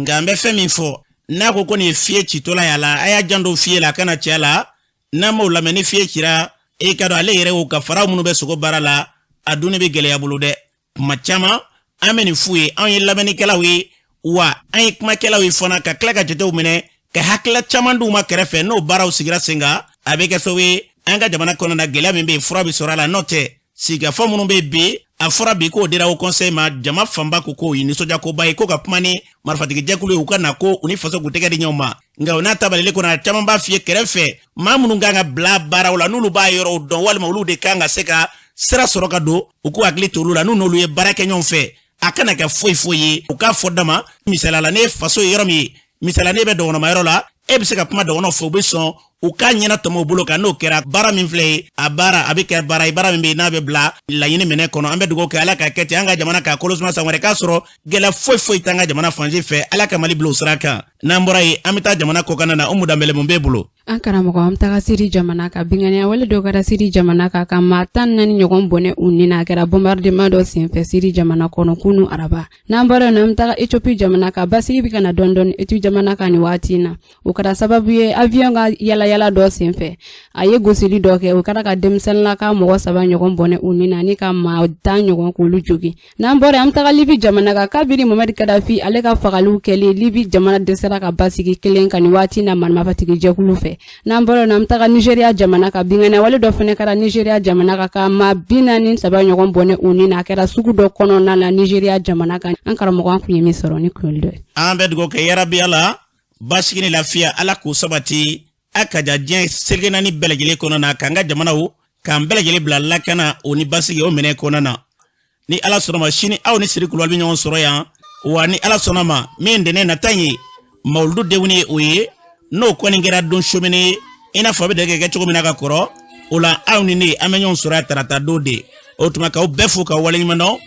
nka an bɛ fɛn min fɔ, n'a ko ko nin ye fiye citɔla y'a la, a y'a janto fiye la, a kana cɛ la. N'an m'o lamɛn, ni fiye cira, e ka dɔn ale yɛrɛ o ka fara minnu bɛ sogo baara la, a dunni bɛ gɛlɛya bolo dɛ. Kuma caman an bɛ nin f'u ye, anw ye lamɛnnikɛlaw ye wa an ye kumakɛlaw ye fana, ka tila ka jatew minɛ ka hakilila caman d'u ma kɛrɛfɛ. N'o baaraw sigira sen kan, a bɛ kɛ sababu ye an ka jamana kɔnɔna na, gɛlɛya min bɛ yen, fura bɛ sɔrɔ a la. N'o tɛ, sigikafɔ minnu bɛ bi, a fɔra bi k'o dira o conseil ma, jama fanba ko k'o ye nisɔndiyakoba ye, ko ka kuma ni marifatigi jɛkulu ye, u ka na ko u ni faso k'u tɛgɛ di ɲɔgɔn ma. Nka o n'a ta balili kɔnɔ, a caman b'a f'i ye kɛrɛfɛ, maa minnu kan ka bila baaraw la, n'olu b'a yɔrɔw dɔn, walima olu de kan ka se ka sira sɔrɔ ka don, u k'u hakili to olu la. N'u n'olu ye baara kɛ ɲɔgɔn fɛ, a kana kɛ foyi foyi ye. U k'a fɔ dama misaliya la, ne faso ye yɔrɔ min ye, misaliya, ne bɛ dɔgɔnɔma yɔrɔ la, e bɛ se ka kuma dɔgɔnɔ fɛ, u bɛ sɔn u k'a ɲɛna tɔmɔ u bolo kan. N'o kɛra, baara min filɛ ye, a baara a bɛ kɛ baara ye, baara min bɛ yen n'a bɛ bila laɲini minɛ kɔnɔ. An bɛ dugawu kɛ, Ala ka kɛ ten, an ka jamana k'a kolo suma, san wɛrɛ k'a sɔrɔ gɛlɛya foyi foyi t'an ka jamana fansi fɛ. Ala ka Mali bila o sira kan. N'an bɔra yen, an bɛ taa jamana kɔkanna na. Umu Danbɛlɛ, mun b'e bolo? An karamɔgɔ, an bɛ taga Siri jamana kan. Binganiya wale dɔ kɛra Siri jamana kan ka maa 14 ɲɔgɔn bɔnɛ u ni na. A kɛra bombardement dɔ senfɛ Siri jamana kɔnɔ kunu araba. N'an bɔra yen, an bɛ taga Ethiopie jamana kan. Basigi bɛ ka na dɔɔni dɔɔni Ethiopie jamana kan nin waati in na. O kɛra sababu ye avion ka yala yalayala dɔ senfɛ, a ye gosili dɔ kɛ. O kɛra ka denmisɛnninlaka mɔgɔ saba ɲɔgɔn bɔnɛ u ni na, ani ka maa 10 ɲɔgɔn k'olu jogin. N'an bɔra, an bɛ taga Libi jamana kan. Kabini Mohamed Kadafi ale ka fagaliw kɛlen, Libi jamana dɛsɛra ka basigi kelen kan nin waati na marifatigi jɛkulu fɛ. N'an bɔra yen, an bɛ taga Nigéria jamana kan. Binkanni wale dɔ fana kɛra Nigéria jamana kan, ka maa 43 ɲɔgɔn bɔnɛ u ni na. A kɛra sugu dɔ kɔnɔna na Nigéria jamana kan. An karamɔgɔ, an kun ye min sɔrɔ ni kunyoli dɔ ye. An bɛ dugawu kɛ, yarabi Ala, basigi ni lafiya, Ala k'o sabati a ka ja diɲɛ seleke naani bɛɛ lajɛlen kɔnɔ na, k'an ka jamanaw k'an bɛɛ lajɛlen bila lakana o ni basigi o minɛ kɔnɔna na. Ni Ala sɔnna ma, sini aw ni Siri Kulubali bɛ ɲɔgɔn sɔrɔ yan. Wa ni Ala sɔnna ma, min dɛnɛ nata ye mawuludu denw ye, o ye n'o kɔni kɛra don somene ye, i n'a fɔ a bɛ dɛgɛ kɛ cogo min na ka kɔrɔ o la. Aw ni ne, an bɛ ɲɔgɔn sɔrɔ yan tarata don de. O tuma, k'aw bɛɛ fo k'aw waleɲuman dɔn.